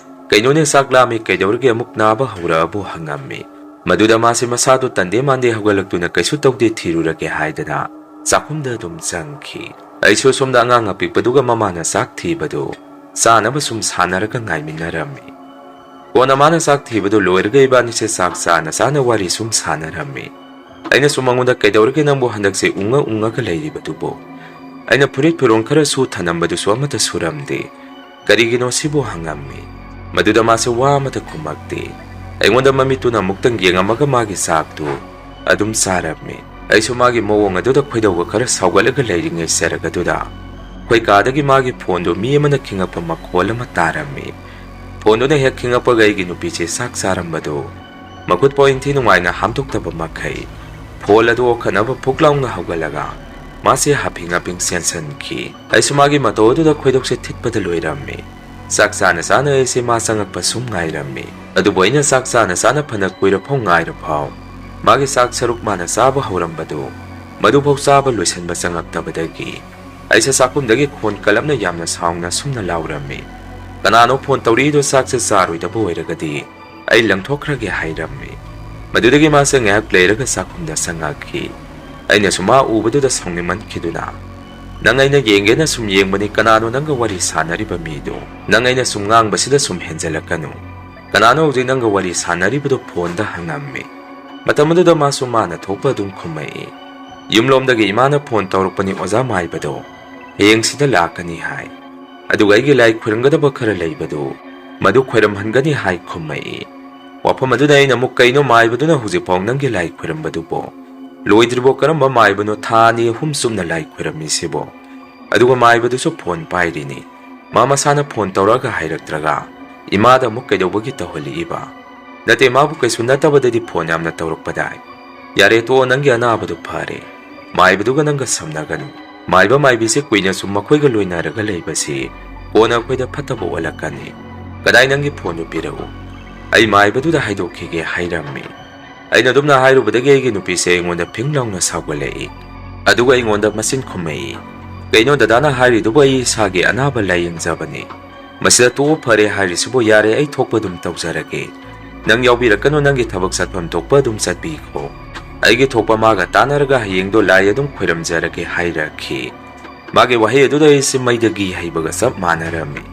"ꯀꯩꯅꯣꯅꯦ, ꯆꯥꯛ ꯂꯥꯝꯃꯤ, ꯀꯩꯗꯧꯔꯒꯦ, ꯑꯃꯨꯛ ꯅꯥꯕ ꯍꯧꯔꯛꯑꯕꯣ?" ꯍꯪꯉꯝꯃꯤ꯫ ꯃꯗꯨꯗ ꯃꯥꯁꯦ ꯃꯁꯥꯗꯣ ꯇꯟꯗꯦ ꯃꯥꯟꯗꯦ ꯍꯧꯒꯠꯂꯛꯇꯨꯅ, "ꯀꯩꯁꯨ ꯇꯧꯗꯦ, ꯊꯤꯔꯨꯔꯒꯦ" ꯍꯥꯏꯗꯅ ꯆꯥꯛꯈꯨꯝꯗ ꯑꯗꯨꯝ ꯆꯪꯈꯤ꯫ ꯑꯩꯁꯨ ꯁꯣꯝꯗ ꯑꯉꯥꯡ ꯑꯄꯤꯛꯄꯗꯨꯒ ꯃꯃꯥꯅ ꯆꯥꯛ ꯊꯤꯕꯗꯨ ꯆꯥꯅꯕ ꯁꯨꯝ ꯁꯥꯟꯅꯔꯒ ꯉꯥꯏꯃꯤꯟꯅꯔꯝꯃꯤ꯫ ꯀꯣꯟꯅ ꯃꯥꯅ ꯆꯥꯛ ꯊꯤꯕꯗꯨ ꯂꯣꯏꯔꯒ ꯏꯕꯥꯅꯤꯁꯦ ꯆꯥꯛ ꯆꯥꯅ ꯆꯥꯅ ꯋꯥꯔꯤ ꯁꯨꯝ ꯁꯥꯟꯅꯔꯝꯃꯤ꯫ ꯑꯩꯅꯁꯨ ꯃꯉꯣꯟꯗ, "ꯀꯩꯗꯧꯔꯒꯦ ꯅꯪꯕꯨ ꯍꯟꯗꯛꯁꯦ ꯎꯪꯉ ꯎꯪꯉꯒ ꯂꯩꯔꯤꯕꯗꯨꯕꯨ? ꯑꯩꯅ ꯐꯨꯔꯤꯠ ꯐꯤꯔꯣꯜ ꯈꯔ ꯁꯨ ꯊꯅꯝꯕꯗꯨꯁꯨ ꯑꯃꯠꯇ ꯁꯨꯔꯝꯗꯦ꯫ ꯀꯔꯤꯒꯤꯅꯣ ꯁꯤꯕꯨ?" ꯍꯪꯉꯝꯃꯤ꯫ ꯃꯗꯨꯗ ꯃꯥꯁꯦ ꯋꯥ ꯑꯃꯠꯇ ꯈꯨꯝꯃꯛꯇꯦ꯫ ꯑꯩꯉꯣꯟꯗ ꯃꯃꯤꯠꯇꯨꯅ ꯑꯃꯨꯛꯇꯪ ꯌꯦꯡꯉꯝꯃꯒ ꯃꯥꯒꯤ ꯆꯥꯛꯇꯨ ꯑꯗꯨꯝ ꯆꯥꯔꯝꯃꯤ꯫ ꯑꯩꯁꯨ ꯃꯥꯒꯤ ꯃꯑꯣꯡ ꯑꯗꯨꯗ ꯈꯣꯏꯗꯧꯒ ꯈꯔ ꯁꯥꯎꯒꯠꯂꯒ ꯂꯩꯔꯤꯉꯩ ꯆꯔꯛ ꯑꯗꯨꯗ ꯑꯩꯈꯣꯏ ꯀꯥꯗꯒꯤ ꯃꯥꯒꯤ ꯐꯣꯟꯗꯨ ꯃꯤ ꯑꯃꯅ ꯈꯤꯡꯉꯛꯄ ꯃꯈꯣꯜ ꯑꯃ ꯇꯥꯔꯝꯃꯤ꯫ ꯐꯣꯟꯗꯨꯅ ꯍꯦꯛ ꯈꯤꯡꯉꯛꯄꯒ ꯑꯩꯒꯤ ꯅꯨꯄꯤꯁꯦ ꯆꯥꯛ ꯆꯥꯔꯝꯕꯗꯨ ꯃꯈꯨꯠ ꯄꯣꯏꯟꯊꯤ ꯅꯨꯡꯉꯥꯏꯅ ꯍꯥꯝꯗꯣꯛꯇꯕ ꯃꯈꯩ ꯐꯣꯜ ꯑꯗꯨ ꯑꯣꯈꯠꯅꯕ ꯐꯨꯛ ꯂꯥꯎꯅ ꯍꯧꯒꯠꯂꯒ ꯃꯥꯁꯦ ꯍꯥꯞꯐꯤꯡ ꯍꯥꯞꯐꯤꯡ ꯆꯦꯟꯁꯤꯟꯈꯤ꯫ ꯑꯩꯁꯨ ꯃꯥꯒꯤ ꯃꯇꯧ ꯑꯗꯨꯗ ꯈꯣꯏꯗꯣꯛꯁꯦ ꯊꯤꯠꯄꯗ ꯂꯣꯏꯔꯝꯃꯤ꯫ ꯆꯥꯛ ꯆꯥꯅ ꯆꯥꯅ ꯑꯩꯁꯦ ꯃꯥ ꯆꯪꯉꯛꯄ ꯁꯨꯝ ꯉꯥꯏꯔꯝꯃꯤ꯫ ꯑꯗꯨꯕꯨ ꯑꯩꯅ ꯆꯥꯛ ꯆꯥꯅ ꯆꯥꯅ ꯐꯅ ꯀꯨꯏꯔꯐꯥꯎ ꯉꯥꯏꯔꯐꯥꯎ ꯃꯥꯒꯤ ꯆꯥꯛ ꯁꯔꯨꯛ ꯃꯥꯅ ꯆꯥꯕ ꯍꯧꯔꯝꯕꯗꯨ ꯃꯗꯨꯐꯥꯎ ꯆꯥꯕ ꯂꯣꯏꯁꯤꯟꯕ ꯆꯪꯉꯛꯇꯕꯗꯒꯤ ꯑꯩꯁꯦ ꯆꯥꯛꯈꯨꯝꯗꯒꯤ ꯈꯣꯟ ꯀꯜꯂꯞꯅ ꯌꯥꯝꯅ ꯁꯥꯎꯅ ꯁꯨꯝꯅ ꯂꯥꯎꯔꯝꯃꯤ, "ꯀꯅꯥꯅꯣ ꯐꯣꯟ ꯇꯧꯔꯛꯏꯗꯣ? ꯆꯥꯛꯁꯦ ꯆꯥꯔꯣꯏꯗꯕ ꯑꯣꯏꯔꯒꯗꯤ ꯑꯩ ꯂꯪꯊꯣꯛꯈ꯭ꯔꯒꯦ" ꯍꯥꯏꯔꯝꯃꯤ꯫ ꯃꯗꯨꯗꯒꯤ ꯃꯥꯁꯦ ꯉꯥꯏꯍꯥꯛ ꯂꯩꯔꯒ ꯆꯥꯛꯈꯨꯝꯗ ꯆꯪꯉꯛꯈꯤ꯫ ꯑꯩꯅꯁꯨ ꯃꯥ ꯎꯕꯗꯨꯗ ꯁꯥꯎꯅꯤꯡꯃꯟꯈꯤꯗꯨꯅ, "ꯅꯪ ꯑꯩꯅ ꯌꯦꯡꯒꯦꯅ ꯁꯨꯝ ꯌꯦꯡꯕꯅꯤ, ꯀꯅꯥꯅꯣ ꯅꯪꯒ ꯋꯥꯔꯤ ꯁꯥꯟꯅꯔꯤꯕ ꯃꯤꯗꯣ? ꯅꯪ ꯑꯩꯅ ꯁꯨꯝ ꯉꯥꯡꯕꯁꯤꯗ ꯁꯨꯝ ꯍꯦꯟꯖꯜꯂꯛꯀꯅꯨ꯫ ꯀꯅꯥꯅꯣ ꯍꯧꯖꯤꯛ ꯅꯪꯒ ꯋꯥꯔꯤ ꯁꯥꯟꯅꯔꯤꯕꯗꯣ?" ꯐꯣꯟꯗ ꯍꯪꯉꯝꯃꯤ꯫ ꯃꯇꯝ ꯑꯗꯨꯗ ꯃꯥꯁꯨ ꯃꯥꯅ ꯊꯣꯛꯄ ꯑꯗꯨꯝ ꯈꯨꯝꯃꯛꯏ, "ꯌꯨꯝꯂꯣꯝꯗꯒꯤ ꯏꯃꯥꯅ ꯐꯣꯟ ꯇꯧꯔꯛꯄꯅꯤ, ꯑꯣꯖꯥ ꯃꯥꯏꯕꯗꯣ ꯍꯌꯦꯡ ꯁꯤꯗ ꯂꯥꯛꯀꯅꯤ ꯍꯥꯏ꯫ ꯑꯗꯨꯒ ꯑꯩꯒꯤ ꯂꯥꯏ ꯈꯨꯔꯨꯝꯒꯗꯕ ꯈꯔ ꯂꯩꯕꯗꯨ ꯃꯗꯨ ꯈꯣꯏꯔꯝꯍꯟꯒꯅꯤ ꯍꯥꯏ" ꯈꯨꯝꯃꯛꯏ꯫ ꯋꯥꯐꯝ ꯑꯗꯨꯗ ꯑꯩꯅ ꯑꯃꯨꯛ, "ꯀꯩꯅꯣ ꯃꯥꯏꯕꯗꯨꯅ ꯍꯧꯖꯤꯛꯐꯥꯎ ꯅꯪꯒꯤ ꯂꯥꯏ ꯈꯣꯏꯔꯝꯕꯗꯨꯕꯣ? ꯂꯣꯏꯗ꯭ꯔꯤꯕꯣ? ꯀꯔꯝꯕ ꯃꯥꯏꯕꯅꯣ ꯊꯥ ꯑꯅꯤ ꯑꯍꯨꯝ ꯆꯨꯞꯅ ꯂꯥꯏ ꯈꯣꯏꯔꯝꯃꯤꯁꯤꯕꯣ? ꯑꯗꯨꯒ ꯃꯥꯏꯕꯗꯨꯁꯨ ꯐꯣꯟ ꯄꯥꯏꯔꯤꯅꯤ꯫ ꯃꯥ ꯃꯁꯥꯅ ꯐꯣꯟ ꯇꯧꯔꯛꯑꯒ ꯍꯥꯏꯔꯛꯇ꯭ꯔꯒ ꯏꯃꯥꯗ ꯑꯃꯨꯛ ꯀꯩꯗꯧꯕꯒꯤ ꯇꯧꯍꯜꯂꯛꯏꯕ? ꯅꯠꯇꯦ, ꯃꯥꯕꯨ ꯀꯩꯁꯨ ꯅꯠꯇꯕꯗꯗꯤ ꯐꯣꯟ ꯌꯥꯝꯅ ꯇꯧꯔꯛꯄꯗꯥꯏ? ꯌꯥꯔꯦ, ꯇꯣꯛꯑꯣ, ꯅꯪꯒꯤ ꯑꯅꯥꯕꯗꯨ ꯐꯔꯦ꯫ ꯃꯥꯏꯕꯗꯨꯒ ꯅꯪꯒ ꯁꯝꯅꯒꯅꯨ꯫ ꯃꯥꯏꯕ ꯃꯥꯏꯕꯤꯁꯦ ꯀꯨꯏꯅ ꯁꯨꯝ ꯃꯈꯣꯏꯒ ꯂꯣꯏꯅꯔꯒ ꯂꯩꯕꯁꯤ ꯀꯣꯟꯅ ꯑꯩꯈꯣꯏꯗ ꯐꯠꯇꯕ ꯑꯣꯜꯂꯛꯀꯅꯤ꯫ ꯀꯗꯥꯏ ꯅꯪꯒꯤ ꯐꯣꯟꯗꯨ ꯄꯤꯔꯛꯎ꯫ ꯑꯩ ꯃꯥꯏꯕꯗꯨꯗ ꯍꯥꯏꯗꯣꯛꯈꯤꯒꯦ ꯍꯥꯏꯔꯝꯃꯤ꯫ ꯑꯩꯅ ꯑꯗꯨꯝꯅ ꯍꯥꯏꯔꯨꯕꯗꯒꯤ ꯑꯩꯒꯤ ꯅꯨꯄꯤꯁꯦ ꯑꯩꯉꯣꯟꯗ ꯐꯤꯡ ꯂꯥꯎꯅ ꯁꯥꯎꯒꯠꯂꯛꯏ꯫ ꯑꯗꯨꯒ ꯑꯩꯉꯣꯟꯗ ꯃꯆꯤꯟ ꯈꯨꯝꯃꯛꯏ, "ꯀꯩꯅꯣ ꯗꯗꯥꯅ ꯍꯥꯏꯔꯤꯗꯨꯕꯨ? ꯑꯩ ꯏꯁꯥꯒꯤ ꯑꯅꯥꯕ ꯂꯥꯏꯌꯦꯡꯖꯕꯅꯤ꯫ ꯃꯁꯤꯗ ꯇꯣꯛꯑꯣ ꯐꯔꯦ ꯍꯥꯏꯔꯤꯁꯤꯕꯨ? ꯌꯥꯔꯦ, ꯑꯩ ꯊꯣꯛꯄ ꯑꯗꯨꯝ ꯇꯧꯖꯔꯒꯦ꯫ ꯅꯪ ꯌꯥꯎꯕꯤꯔꯛꯀꯅꯨ, ꯅꯪꯒꯤ ꯊꯕꯛ ꯆꯠꯐꯝ ꯊꯣꯛꯄ ꯑꯗꯨꯝ ꯆꯠꯄꯤꯈꯣ꯫ ꯑꯩꯒꯤ ꯊꯣꯛꯄ ꯃꯥꯒ ꯇꯥꯟꯅꯔꯒ ꯍꯌꯦꯡꯗꯣ ꯂꯥꯏ ꯑꯗꯨꯝ ꯈꯣꯏꯔꯝꯖꯔꯒꯦ" ꯍꯥꯏꯔꯛꯈꯤ꯫ ꯃꯥꯒꯤ ꯋꯥꯍꯩ ꯑꯗꯨꯗ ꯑꯩꯁꯦ ꯃꯩꯗꯒꯤ ꯍꯩꯕꯒ ꯆꯞ ꯃꯥꯟꯅꯔꯝꯃꯤ꯫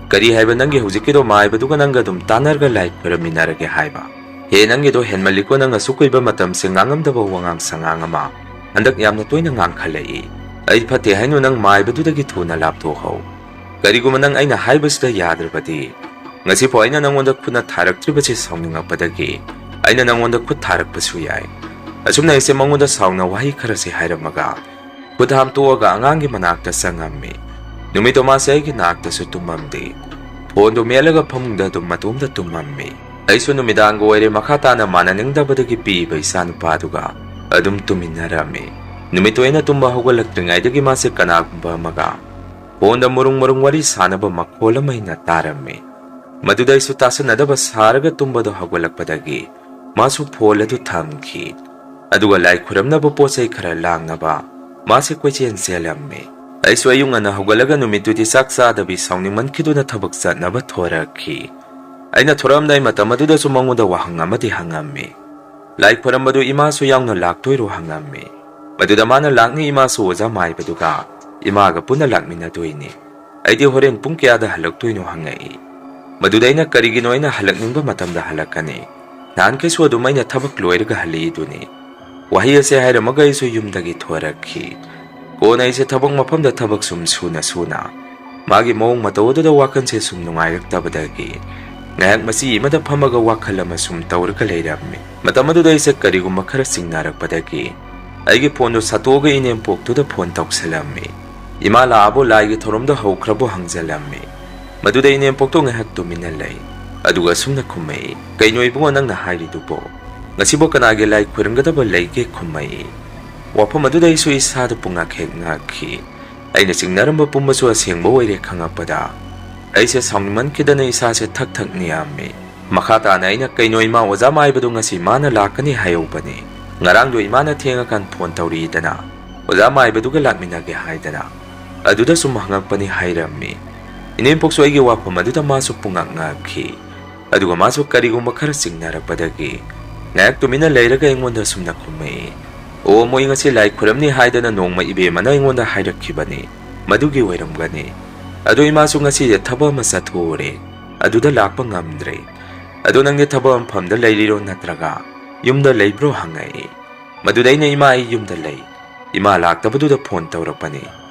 "ꯀꯔꯤ ꯍꯥꯏꯕ ꯅꯪꯒꯤ ꯍꯧꯖꯤꯛꯀꯤꯗꯣ? ꯃꯥꯏꯕꯗꯨꯒ ꯅꯪꯒ ꯑꯗꯨꯝ ꯇꯥꯟꯅꯔꯒ ꯂꯥꯏ ꯈꯣꯏꯔꯝꯃꯤꯟꯅꯔꯒꯦ ꯍꯥꯏꯕ? ꯍꯦ, ꯅꯪꯒꯤꯗꯣ ꯍꯦꯟꯃꯜꯂꯤꯀꯣ, ꯅꯪ ꯑꯁꯨꯛ ꯀꯨꯏꯕ ꯃꯇꯝꯁꯦ ꯉꯥꯡꯉꯝꯗꯕ ꯋꯥꯉꯥꯡ ꯁꯉꯥꯡ ꯑꯃ ꯍꯟꯗꯛ ꯌꯥꯝꯅ ꯇꯣꯏꯅ ꯉꯥꯡꯈꯠꯂꯛꯏ꯫ ꯑꯩ ꯐꯠꯇꯦ ꯍꯥꯏꯅꯨ, ꯅꯪ ꯃꯥꯏꯕꯗꯨꯗꯒꯤ ꯊꯨꯅ ꯂꯥꯞꯊꯣꯛꯍꯧ꯫ ꯀꯔꯤꯒꯨꯝꯕ ꯅꯪ ꯑꯩꯅ ꯍꯥꯏꯕꯁꯤꯗ ꯌꯥꯗ꯭ꯔꯕꯗꯤ, ꯉꯁꯤꯐꯥꯎ ꯑꯩꯅ ꯅꯪꯉꯣꯟꯗ ꯈꯨꯠꯅ ꯊꯥꯔꯛꯇ꯭ꯔꯤꯕꯁꯤ ꯁꯥꯎꯅꯤꯡꯉꯛꯄꯗꯒꯤ ꯑꯩꯅ ꯅꯪꯉꯣꯟꯗ ꯈꯨꯠ ꯊꯥꯔꯛꯄꯁꯨ ꯌꯥꯏ"꯫ ꯑꯁꯨꯝꯅ ꯑꯩꯁꯦ ꯃꯉꯣꯟꯗ ꯁꯥꯎꯅ ꯋꯥꯍꯩ ꯈꯔꯁꯤ ꯍꯥꯏꯔꯝꯃꯒ ꯈꯨꯠ ꯍꯥꯝꯇꯣꯛꯑꯒ ꯑꯉꯥꯡꯒꯤ ꯃꯅꯥꯛꯇ ꯆꯪꯉꯝꯃꯤ꯫ ꯅꯨꯃꯤꯠꯇꯣ ꯃꯥꯁꯦ ꯑꯩꯒꯤ ꯅꯥꯛꯇꯁꯨ ꯇꯨꯝꯃꯝꯗꯦ꯫ ꯐꯣꯟꯗꯨ ꯃꯦꯠꯂꯒ ꯐꯃꯨꯡꯗ ꯑꯗꯨꯝ ꯃꯇꯣꯝꯗ ꯇꯨꯝꯃꯝꯃꯤ꯫ ꯑꯩꯁꯨ ꯅꯨꯃꯤꯗꯥꯡꯒ ꯑꯣꯏꯔꯦ ꯃꯈꯥ ꯇꯥꯅ ꯃꯥꯟꯅꯅꯤꯡꯗꯕꯗꯒꯤ ꯄꯤꯛꯏꯕ ꯏꯆꯥꯅꯨꯄꯥꯗꯨꯒ ꯑꯗꯨꯝ ꯇꯨꯝꯃꯤꯟꯅꯔꯝꯃꯤ꯫ ꯅꯨꯃꯤꯠꯇꯣ ꯑꯩꯅ ꯇꯨꯝꯕ ꯍꯧꯒꯠꯂꯛꯇ꯭ꯔꯤꯉꯩꯗꯒꯤ ꯃꯥꯁꯦ ꯀꯅꯥꯒꯨꯝꯕ ꯑꯃꯒ ꯐꯣꯟꯗ ꯃꯔꯨꯡ ꯃꯔꯨꯡ ꯋꯥꯔꯤ ꯁꯥꯟꯅꯕ ꯃꯈꯣꯜ ꯑꯃ ꯑꯩꯅ ꯇꯥꯔꯝꯃꯤ꯫ ꯃꯗꯨꯗ ꯑꯩꯁꯨ ꯇꯥꯁꯟꯅꯗꯕ ꯁꯥꯔꯒ ꯇꯨꯝꯕꯗꯣ ꯍꯧꯒꯠꯂꯛꯄꯗꯒꯤ ꯃꯥꯁꯨ ꯐꯣꯟ ꯑꯗꯨ ꯊꯝꯈꯤ꯫ ꯑꯗꯨꯒ ꯂꯥꯏ ꯈꯨꯔꯝꯅꯕ ꯄꯣꯠ ꯆꯩ ꯈꯔ ꯂꯥꯡꯅꯕ ꯃꯥꯁꯦ ꯀꯣꯏꯆꯦꯟ ꯆꯦꯜꯂꯝꯃꯤ꯫ ꯑꯩꯁꯨ ꯑꯌꯨꯛ ꯉꯟꯅ ꯍꯧꯒꯠꯂꯒ ꯅꯨꯃꯤꯠꯇꯨꯗꯤ ꯆꯥꯛ ꯆꯥꯗꯕꯤ ꯁꯥꯎꯅꯤꯡꯃꯟꯈꯤꯗꯨꯅ ꯊꯕꯛ ꯆꯠꯅꯕ ꯊꯣꯔꯛꯈꯤ꯫ ꯑꯩꯅ ꯊꯣꯔꯛꯑꯝꯗꯥꯏ ꯃꯇꯝ ꯑꯗꯨꯗꯁꯨ ꯃꯉꯣꯟꯗ ꯋꯥꯍꯪ ꯑꯃꯗꯤ ꯍꯪꯉꯝꯃꯤ꯫ ꯂꯥꯏ ꯈꯣꯏꯔꯝꯕꯗꯨ ꯏꯃꯥꯁꯨ ꯌꯥꯎꯅ ꯂꯥꯛꯇꯣꯏꯔꯣ ꯍꯪꯉꯝꯃꯤ꯫ ꯃꯗꯨꯗ ꯃꯥꯅ ꯂꯥꯛꯅꯤ, ꯏꯃꯥꯁꯨ ꯑꯣꯖꯥ ꯃꯥꯏꯕꯗꯨꯒ ꯏꯃꯥꯒ ꯄꯨꯟꯅ ꯂꯥꯛꯃꯤꯟꯅꯗꯣꯏꯅꯤ꯫ ꯑꯩꯗꯤ ꯍꯣꯔꯦꯟ ꯄꯨꯡ ꯀꯌꯥꯗ ꯍꯜꯂꯛꯇꯣꯏꯅꯣ ꯍꯪꯉꯛꯏ꯫ ꯃꯗꯨꯗ ꯑꯩꯅ ꯀꯔꯤꯒꯤꯅꯣ ꯑꯩꯅ ꯍꯜꯂꯛꯅꯤꯡꯕ ꯃꯇꯝꯗ ꯍꯜꯂꯛꯀꯅꯤ꯫ ꯅꯍꯥꯟꯈꯩꯁꯨ ꯑꯗꯨꯝ ꯑꯩꯅ ꯊꯕꯛ ꯂꯣꯏꯔꯒ ꯍꯜꯂꯛꯏꯗꯨꯅꯤ꯫ ꯋꯥꯍꯩ ꯑꯁꯦ ꯍꯥꯏꯔꯝꯃꯒ ꯑꯩꯁꯨ ꯌꯨꯝꯗꯒꯤ ꯊꯣꯔꯛꯈꯤ꯫ ꯀꯣꯟꯅ ꯑꯩꯁꯦ ꯊꯕꯛ ꯃꯐꯝꯗ ꯊꯕꯛ ꯁꯨꯝ ꯁꯨꯅ ꯁꯨꯅ ꯃꯥꯒꯤ ꯃꯑꯣꯡ ꯃꯇꯧ ꯑꯗꯨꯗ ꯋꯥꯈꯜꯁꯦ ꯁꯨꯝ ꯅꯨꯡꯉꯥꯏꯔꯛꯇꯕꯗꯒꯤ ꯉꯥꯏꯍꯥꯛ ꯃꯆꯤ ꯑꯃꯗ ꯐꯝꯃꯒ ꯋꯥꯈꯜ ꯑꯃ ꯁꯨꯝ ꯇꯧꯔꯒ ꯂꯩꯔꯝꯃꯤ꯫ ꯃꯇꯝ ꯑꯗꯨꯗ ꯑꯩꯁꯦ ꯀꯔꯤꯒꯨꯝꯕ ꯈꯔ ꯆꯤꯡꯅꯔꯛꯄꯗꯒꯤ ꯑꯩꯒꯤ ꯐꯣꯟꯗꯨ ꯁꯠꯇꯣꯛꯑꯒ ꯏꯅꯦꯝꯄꯣꯛꯇꯨꯗ ꯐꯣꯟ ꯇꯧꯁꯜꯂꯝꯃꯤ꯫ "ꯏꯃꯥ ꯂꯥꯛꯑꯕꯣ, ꯂꯥꯏꯒꯤ ꯊꯧꯔꯝꯗꯣ ꯍꯧꯈ꯭ꯔꯕꯣ?" ꯍꯪꯖꯜꯂꯝꯃꯤ꯫ ꯃꯗꯨꯗ ꯏꯅꯦꯝꯄꯣꯛꯇꯣ ꯉꯥꯏꯍꯥꯛ ꯇꯨꯃꯤꯟꯅ ꯂꯩ꯫ ꯑꯗꯨꯒ ꯑꯁꯨꯝꯅ ꯈꯨꯝꯃꯛꯏ, "ꯀꯩꯅꯣ ꯏꯕꯨꯡꯉꯣ ꯅꯪꯅ ꯍꯥꯏꯔꯤꯗꯨꯕꯣ? ꯉꯁꯤꯕꯨ ꯀꯅꯥꯒꯤ ꯂꯥꯏ ꯈꯣꯏꯔꯝꯒꯗꯕ ꯂꯩꯒꯦ?" ꯈꯨꯝꯃꯛꯏ꯫ ꯋꯥꯐꯝ ꯑꯗꯨꯗ ꯑꯩꯁꯨ ꯏꯁꯥꯗ ꯄꯨꯡꯉꯛ ꯍꯦꯛ ꯉꯛꯈꯤ꯫ ꯑꯩꯅ ꯆꯤꯡꯅꯔꯝꯕ ꯄꯨꯝꯕꯁꯨ ꯑꯁꯦꯡꯕ ꯑꯣꯏꯔꯦ ꯈꯪꯉꯛꯄꯗ ꯑꯩꯁꯦ ꯁꯥꯎꯅꯤꯡꯃꯟꯈꯤꯗꯅ ꯏꯁꯥꯁꯦ ꯊꯛ ꯊꯛ ꯅꯤꯛꯑꯝꯃꯤ꯫ ꯃꯈꯥ ꯇꯥꯅ ꯑꯩꯅ, "ꯀꯩꯅꯣ ꯏꯃꯥ, ꯑꯣꯖꯥ ꯃꯥꯏꯕꯗꯣ ꯉꯁꯤ ꯃꯥꯅ ꯂꯥꯛꯀꯅꯤ ꯍꯥꯏꯍꯧꯕꯅꯤ꯫ ꯉꯔꯥꯡꯗꯣ ꯏꯃꯥꯅ ꯊꯦꯡꯉꯀꯥꯟ ꯐꯣꯟ ꯇꯧꯔꯤꯗꯅ, ꯑꯣꯖꯥ ꯃꯥꯏꯕꯗꯨꯒ ꯂꯥꯛꯃꯤꯟꯅꯒꯦ ꯍꯥꯏꯗꯅ꯫ ꯑꯗꯨꯗ ꯁꯨꯝ ꯍꯪꯉꯛꯄꯅꯤ" ꯍꯥꯏꯔꯝꯃꯤ꯫ ꯏꯅꯦꯝꯄꯣꯛꯁꯨ ꯑꯩꯒꯤ ꯋꯥꯐꯝ ꯑꯗꯨꯗ ꯃꯥꯁꯨ ꯄꯨꯡꯉꯛ ꯉꯛꯈꯤ꯫ ꯑꯗꯨꯒ ꯃꯥꯁꯨ ꯀꯔꯤꯒꯨꯝꯕ ꯈꯔ ꯆꯤꯡꯅꯔꯛꯄꯗꯒꯤ ꯉꯥꯏꯍꯥꯛ ꯇꯨꯃꯤꯟꯅ ꯂꯩꯔꯒ ꯑꯩꯉꯣꯟꯗ ꯑꯁꯨꯝꯅ ꯈꯨꯝꯃꯛꯏ, "ꯑꯣ, ꯃꯣꯏ ꯉꯁꯤ ꯂꯥꯏ ꯈꯨꯔꯝꯅꯤ ꯍꯥꯏꯗꯅ ꯅꯣꯡꯃ ꯏꯕꯦꯝꯃꯅ ꯑꯩꯉꯣꯟꯗ ꯍꯥꯏꯔꯛꯈꯤꯕꯅꯤ꯫ ꯃꯗꯨꯒꯤ ꯑꯣꯏꯔꯝꯒꯅꯤ꯫ ꯑꯗꯣ ꯏꯃꯥꯁꯨ ꯉꯁꯤꯁꯦ ꯊꯕꯛ ꯑꯃ ꯆꯠꯊꯣꯛꯎꯔꯦ꯫ ꯑꯗꯨꯗ ꯂꯥꯛꯄ ꯉꯝꯗ꯭ꯔꯦ꯫ ꯑꯗꯣ ꯅꯪꯗꯤ ꯊꯕꯛ ꯃꯐꯝꯗ ꯂꯩꯔꯤꯔꯣ ꯅꯠꯇ꯭ꯔꯒ ꯌꯨꯝꯗ ꯂꯩꯕ꯭ꯔꯣ?" ꯍꯪꯉꯛꯏ꯫ ꯃꯗꯨꯗ ꯑꯩꯅ, "ꯏꯃꯥ, ꯑꯩ ꯌꯨꯝꯗ ꯂꯩ꯫ ꯏꯃꯥ ꯂꯥꯛꯇꯕꯗꯨꯗ ꯐꯣꯟ ꯇꯧꯔꯛꯄꯅꯤ꯫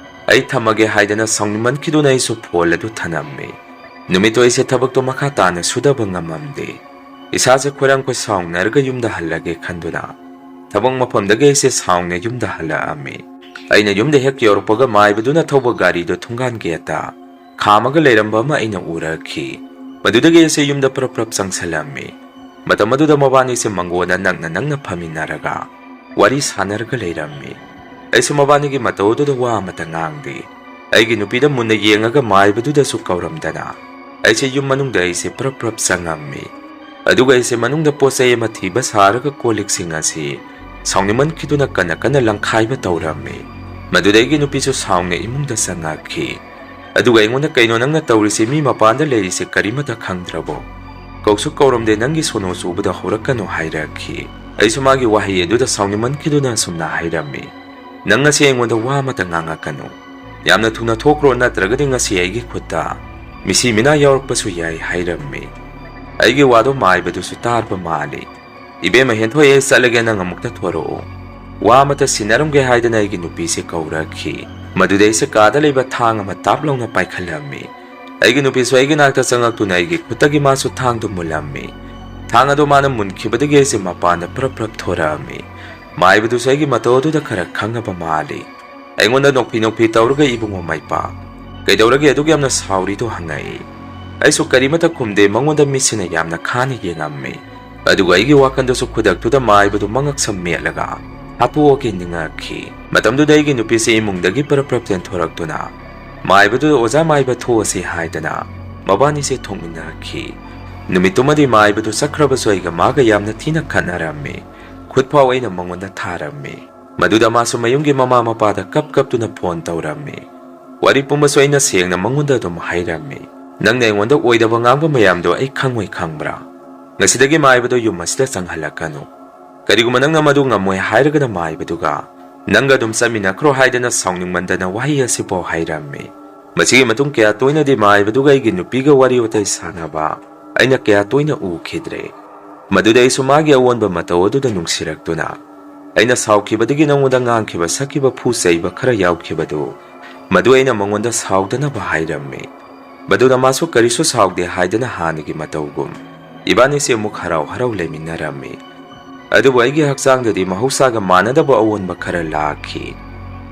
ꯑꯩ ꯊꯝꯃꯒꯦ" ꯍꯥꯏꯗꯅ ꯁꯥꯎꯅꯤꯡꯃꯟꯈꯤꯗꯨꯅ ꯑꯩꯁꯨ ꯐꯣꯟ ꯑꯗꯨ ꯊꯅꯝꯃꯤ꯫ ꯅꯨꯃꯤꯠꯇꯣ ꯑꯩꯁꯦ ꯊꯕꯛꯇꯣ ꯃꯈꯥ ꯇꯥꯅ ꯁꯨꯗꯕ ꯉꯝꯃꯝꯗꯦ꯫ ꯏꯁꯥꯁꯦ ꯈꯣꯏꯔꯥꯡ ꯈꯣꯏꯁꯥꯎꯅꯔꯒ ꯌꯨꯝꯗ ꯍꯜꯂꯒꯦ ꯈꯟꯗꯨꯅ ꯊꯕꯛ ꯃꯐꯝꯗꯒꯤ ꯑꯩꯁꯦ ꯁꯥꯎꯅ ꯌꯨꯝꯗ ꯍꯜꯂꯛꯑꯝꯃꯤ꯫ ꯑꯩꯅ ꯌꯨꯝꯗ ꯍꯦꯛ ꯌꯧꯔꯛꯄꯒ ꯃꯥꯏꯕꯗꯨꯅ ꯊꯧꯕ ꯒꯥꯔꯤꯗꯣ ꯊꯣꯡꯒꯥꯟ ꯒꯦꯠꯇ ꯈꯥꯝꯃꯒ ꯂꯩꯔꯝꯕ ꯑꯃ ꯑꯩꯅ ꯎꯔꯛꯈꯤ꯫ ꯃꯗꯨꯗꯒꯤ ꯑꯩꯁꯦ ꯌꯨꯝꯗ ꯄ꯭ꯔꯞ ꯄ꯭ꯔꯞ ꯆꯪꯁꯜꯂꯝꯃꯤ꯫ ꯃꯇꯝ ꯑꯗꯨꯗ ꯃꯕꯥꯅꯤꯁꯦ ꯃꯪꯒꯣꯟꯗ ꯅꯛꯅ ꯅꯛꯅ ꯐꯝꯃꯤꯟꯅꯔꯒ ꯋꯥꯔꯤ ꯁꯥꯟꯅꯔꯒ ꯂꯩꯔꯝꯃꯤ꯫ ꯑꯩꯁꯨ ꯃꯕꯥꯅꯤꯒꯤ ꯃꯇꯧ ꯑꯗꯨꯗ ꯋꯥ ꯑꯃꯠꯇ ꯉꯥꯡꯗꯦ꯫ ꯑꯩꯒꯤ ꯅꯨꯄꯤꯗ ꯃꯨꯟꯅ ꯌꯦꯡꯉꯒ ꯃꯥꯏꯕꯗꯨꯗꯁꯨ ꯀꯧꯔꯝꯗꯅ ꯑꯩꯁꯦ ꯌꯨꯝ ꯃꯅꯨꯡꯗ ꯑꯩꯁꯦ ꯄ꯭ꯔꯞ ꯄ꯭ꯔꯞ ꯆꯪꯉꯝꯃꯤ꯫ ꯑꯗꯨꯒ ꯑꯩꯁꯦ ꯃꯅꯨꯡꯗ ꯄꯣꯠ ꯆꯩ ꯑꯃ ꯊꯤꯕ ꯁꯥꯔꯒ ꯀꯣꯜ ꯂꯤꯛꯁꯤꯡ ꯑꯁꯤ ꯁꯥꯎꯅꯤꯡꯃꯟꯈꯤꯗꯨꯅ ꯀꯟꯅ ꯀꯟꯅ ꯂꯪꯈꯥꯏꯕ ꯇꯧꯔꯝꯃꯤ꯫ ꯃꯗꯨꯗ ꯑꯩꯒꯤ ꯅꯨꯄꯤꯁꯨ ꯁꯥꯎꯅ ꯏꯃꯨꯡꯗ ꯆꯪꯉꯛꯈꯤ꯫ ꯑꯗꯨꯒ ꯑꯩꯉꯣꯟꯗ, "ꯀꯩꯅꯣ ꯅꯪꯅ ꯇꯧꯔꯤꯁꯤ? ꯃꯤ ꯃꯄꯥꯟꯗ ꯂꯩꯔꯤꯁꯤ ꯀꯔꯤꯃꯠꯇ ꯈꯪꯗ꯭ꯔꯕꯣ? ꯀꯧꯁꯨ ꯀꯧꯔꯝꯗꯦ, ꯅꯪꯒꯤ ꯁꯣꯅꯣ ꯆꯨꯕꯗ ꯍꯧꯔꯛꯀꯅꯨ" ꯍꯥꯏꯔꯛꯈꯤ꯫ ꯑꯩꯁꯨ ꯃꯥꯒꯤ ꯋꯥꯍꯩ ꯑꯗꯨꯗ ꯁꯥꯎꯅꯤꯡꯃꯟꯈꯤꯗꯨꯅ ꯑꯁꯨꯝꯅ ꯍꯥꯏꯔꯝꯃꯤ, "ꯅꯪ ꯉꯁꯤ ꯑꯩꯉꯣꯟꯗ ꯋꯥ ꯑꯃꯠꯇ ꯉꯥꯡꯉꯛꯀꯅꯨ꯫ ꯌꯥꯝꯅ ꯊꯨꯅ ꯊꯣꯛꯈ꯭ꯔꯣ, ꯅꯠꯇ꯭ꯔꯒꯗꯤ ꯉꯁꯤ ꯑꯩꯒꯤ ꯈꯨꯠꯇ ꯃꯤꯁꯤ ꯃꯤꯅꯥ ꯌꯥꯎꯔꯛꯄꯁꯨ ꯌꯥꯏ" ꯍꯥꯏꯔꯝꯃꯤ꯫ ꯑꯩꯒꯤ ꯋꯥꯗꯣ ꯃꯥꯏꯕꯗꯨꯁꯨ ꯇꯥꯔꯕ ꯃꯥꯜꯂꯤ꯫ "ꯏꯕꯦꯝꯃ, ꯍꯦꯟꯊꯣꯛꯑꯦ, ꯆꯠꯂꯒꯦ, ꯅꯪ ꯑꯃꯨꯛꯇ ꯊꯣꯔꯛꯑꯣ꯫ ꯋꯥ ꯑꯃꯇ ꯁꯤꯟꯅꯔꯝꯒꯦ" ꯍꯥꯏꯗꯅ ꯑꯩꯒꯤ ꯅꯨꯄꯤꯁꯦ ꯀꯧꯔꯛꯈꯤ꯫ ꯃꯗꯨꯗ ꯑꯩꯁꯦ ꯀꯥꯗ ꯂꯩꯕ ꯊꯥꯡ ꯑꯃ ꯇꯥꯞ ꯂꯥꯎꯅ ꯄꯥꯏꯈꯠꯂꯝꯃꯤ꯫ ꯑꯩꯒꯤ ꯅꯨꯄꯤꯁꯨ ꯑꯩꯒꯤ ꯅꯥꯛꯇ ꯆꯪꯉꯛꯇꯨꯅ ꯑꯩꯒꯤ ꯈꯨꯠꯇꯒꯤ ꯃꯥꯁꯨ ꯊꯥꯡꯗꯨ ꯃꯨꯜꯂꯝꯃꯤ꯫ ꯊꯥꯡ ꯑꯗꯨ ꯃꯥꯅ ꯃꯨꯟꯈꯤꯕꯗꯒꯤ ꯑꯩꯁꯦ ꯃꯄꯥꯟꯗ ꯄ꯭ꯔꯞ ꯄ꯭ꯔꯞ ꯊꯣꯔꯛꯑꯝꯃꯤ꯫ ꯃꯥꯏꯕꯗꯨꯁꯨ ꯑꯩꯒꯤ ꯃꯇꯧ ꯑꯗꯨꯗ ꯈꯔ ꯈꯪꯉꯕ ꯃꯥꯜꯂꯤ꯫ ꯑꯩꯉꯣꯟꯗ ꯅꯣꯛꯐꯤ ꯅꯣꯛꯐꯤ ꯇꯧꯔꯒ, "ꯏꯕꯨꯡꯉꯣ ꯃꯩꯄꯥ, ꯀꯩꯗꯧꯔꯒꯦ ꯑꯗꯨꯛ ꯌꯥꯝꯅ ꯁꯥꯎꯔꯤꯗꯣ?" ꯍꯪꯉꯛꯏ꯫ ꯑꯩꯁꯨ ꯀꯔꯤꯃꯠꯇ ꯈꯨꯝꯗꯦ, ꯃꯉꯣꯟꯗ ꯃꯤꯠꯁꯤꯅ ꯌꯥꯝꯅ ꯈꯥꯅ ꯌꯦꯡꯉꯝꯃꯤ꯫ ꯑꯗꯨꯒ ꯑꯩꯒꯤ ꯋꯥꯈꯜꯗꯁꯨ ꯈꯨꯗꯛꯇꯨꯗ ꯃꯥꯏꯕꯗꯨ ꯃꯉꯛꯁꯝ ꯃꯦꯠꯂꯒ ꯍꯥꯠꯇꯣꯛꯑꯒꯦ ꯅꯤꯡꯉꯛꯈꯤ꯫ ꯃꯇꯝꯗꯨꯗ ꯑꯩꯒꯤ ꯅꯨꯄꯤꯁꯦ ꯏꯃꯨꯡꯗꯒꯤ ꯄꯔꯞ ꯄꯔꯞ ꯆꯦꯟꯊꯣꯔꯛꯇꯨꯅ ꯃꯥꯏꯕꯗꯨꯗ, "ꯑꯣꯖꯥ ꯃꯥꯏꯕ, ꯊꯣꯛꯑꯁꯤ" ꯍꯥꯏꯗꯅ ꯃꯕꯥꯅꯤꯁꯦ ꯊꯣꯛꯃꯤꯟꯅꯈꯤ꯫ ꯅꯨꯃꯤꯠꯇꯨꯃꯗꯤ ꯃꯥꯏꯕꯗꯨ ꯆꯠꯈ꯭ꯔꯕꯁꯨ ꯑꯩꯒ ꯃꯥꯒ ꯌꯥꯝꯅ ꯊꯤꯅ ꯈꯠꯅꯔꯝꯃꯤ꯫ ꯈꯨꯠ ꯐꯥꯎ ꯑꯩꯅ ꯃꯉꯣꯟꯗ ꯊꯥꯔꯝꯃꯤ꯫ ꯃꯗꯨꯗ ꯃꯥꯁꯨ ꯃꯌꯨꯝꯒꯤ ꯃꯃꯥ ꯃꯄꯥꯗ ꯀꯞ ꯀꯞꯇꯨꯅ ꯐꯣꯟ ꯇꯧꯔꯝꯃꯤ꯫ ꯋꯥꯔꯤ ꯄꯨꯝꯕꯁꯨ ꯑꯩꯅ ꯁꯦꯡꯅ ꯃꯉꯣꯟꯗ ꯑꯗꯨꯝ ꯍꯥꯏꯔꯝꯃꯤ꯫ "ꯅꯪꯅ ꯑꯩꯉꯣꯟꯗ ꯑꯣꯏꯗꯕ ꯉꯥꯡꯕ ꯃꯌꯥꯝꯗꯣ ꯑꯩ ꯈꯪꯉꯣꯏ ꯈꯪꯕ꯭ꯔꯥ? ꯉꯁꯤꯗꯒꯤ ꯃꯥꯏꯕꯗꯣ ꯌꯨꯝ ꯑꯁꯤꯗ ꯆꯪꯍꯜꯂꯛꯀꯅꯨ꯫ ꯀꯔꯤꯒꯨꯝꯕ ꯅꯪꯅ ꯃꯗꯨ ꯉꯝꯃꯣꯏ ꯍꯥꯏꯔꯒꯅ ꯃꯥꯏꯕꯗꯨꯒ ꯅꯪꯒ ꯑꯗꯨꯝ ꯆꯠꯃꯤꯟꯅꯈ꯭ꯔꯣ" ꯍꯥꯏꯗꯅ ꯁꯥꯎꯅꯤꯡꯃꯟꯗꯅ ꯋꯥꯍꯩ ꯑꯁꯤꯐꯥꯎ ꯍꯥꯏꯔꯝꯃꯤ꯫ ꯃꯁꯤꯒꯤ ꯃꯇꯨꯡ ꯀꯌꯥ ꯇꯣꯏꯅꯗꯤ ꯃꯥꯏꯕꯗꯨꯒ ꯑꯩꯒꯤ ꯅꯨꯄꯤꯒ ꯋꯥꯔꯤ ꯋꯥꯇꯥꯏ ꯁꯥꯟꯅꯕ ꯑꯩꯅ ꯀꯌꯥ ꯇꯣꯏꯅ ꯎꯈꯤꯗ꯭ꯔꯦ꯫ ꯃꯗꯨꯗ ꯑꯩꯁꯨ ꯃꯥꯒꯤ ꯑꯑꯣꯟꯕ ꯃꯇꯧ ꯑꯗꯨꯗ ꯅꯨꯡꯁꯤꯔꯛꯇꯨꯅ, "ꯑꯩꯅ ꯁꯥꯎꯈꯤꯕꯗꯒꯤ ꯅꯉꯣꯟꯗ ꯉꯥꯡꯈꯤꯕ ꯁꯛꯈꯤꯕ ꯐꯨ ꯆꯩꯕ ꯈꯔ ꯌꯥꯎꯈꯤꯕꯗꯨ, ꯃꯗꯨ ꯑꯩꯅ ꯃꯉꯣꯟꯗ ꯁꯥꯎꯗꯅꯕ ꯍꯥꯏꯔꯝꯃꯤ"꯫ ꯃꯗꯨꯗ ꯃꯥꯁꯨ ꯀꯔꯤꯁꯨ ꯁꯥꯎꯗꯦ ꯍꯥꯏꯗꯅ ꯍꯥꯟꯅꯒꯤ ꯃꯇꯧꯒꯨꯝ ꯏꯕꯥꯅꯤꯁꯦ ꯑꯃꯨꯛ ꯍꯔꯥꯎ ꯍꯔꯥꯎ ꯂꯩꯃꯤꯟꯅꯔꯝꯃꯤ꯫ ꯑꯗꯨꯕꯨ ꯑꯩꯒꯤ ꯍꯛꯆꯥꯡꯗꯗꯤ ꯃꯍꯧꯁꯥꯒ ꯃꯥꯟꯅꯗꯕ ꯑꯑꯣꯟꯕ ꯈꯔ ꯂꯥꯛꯈꯤ꯫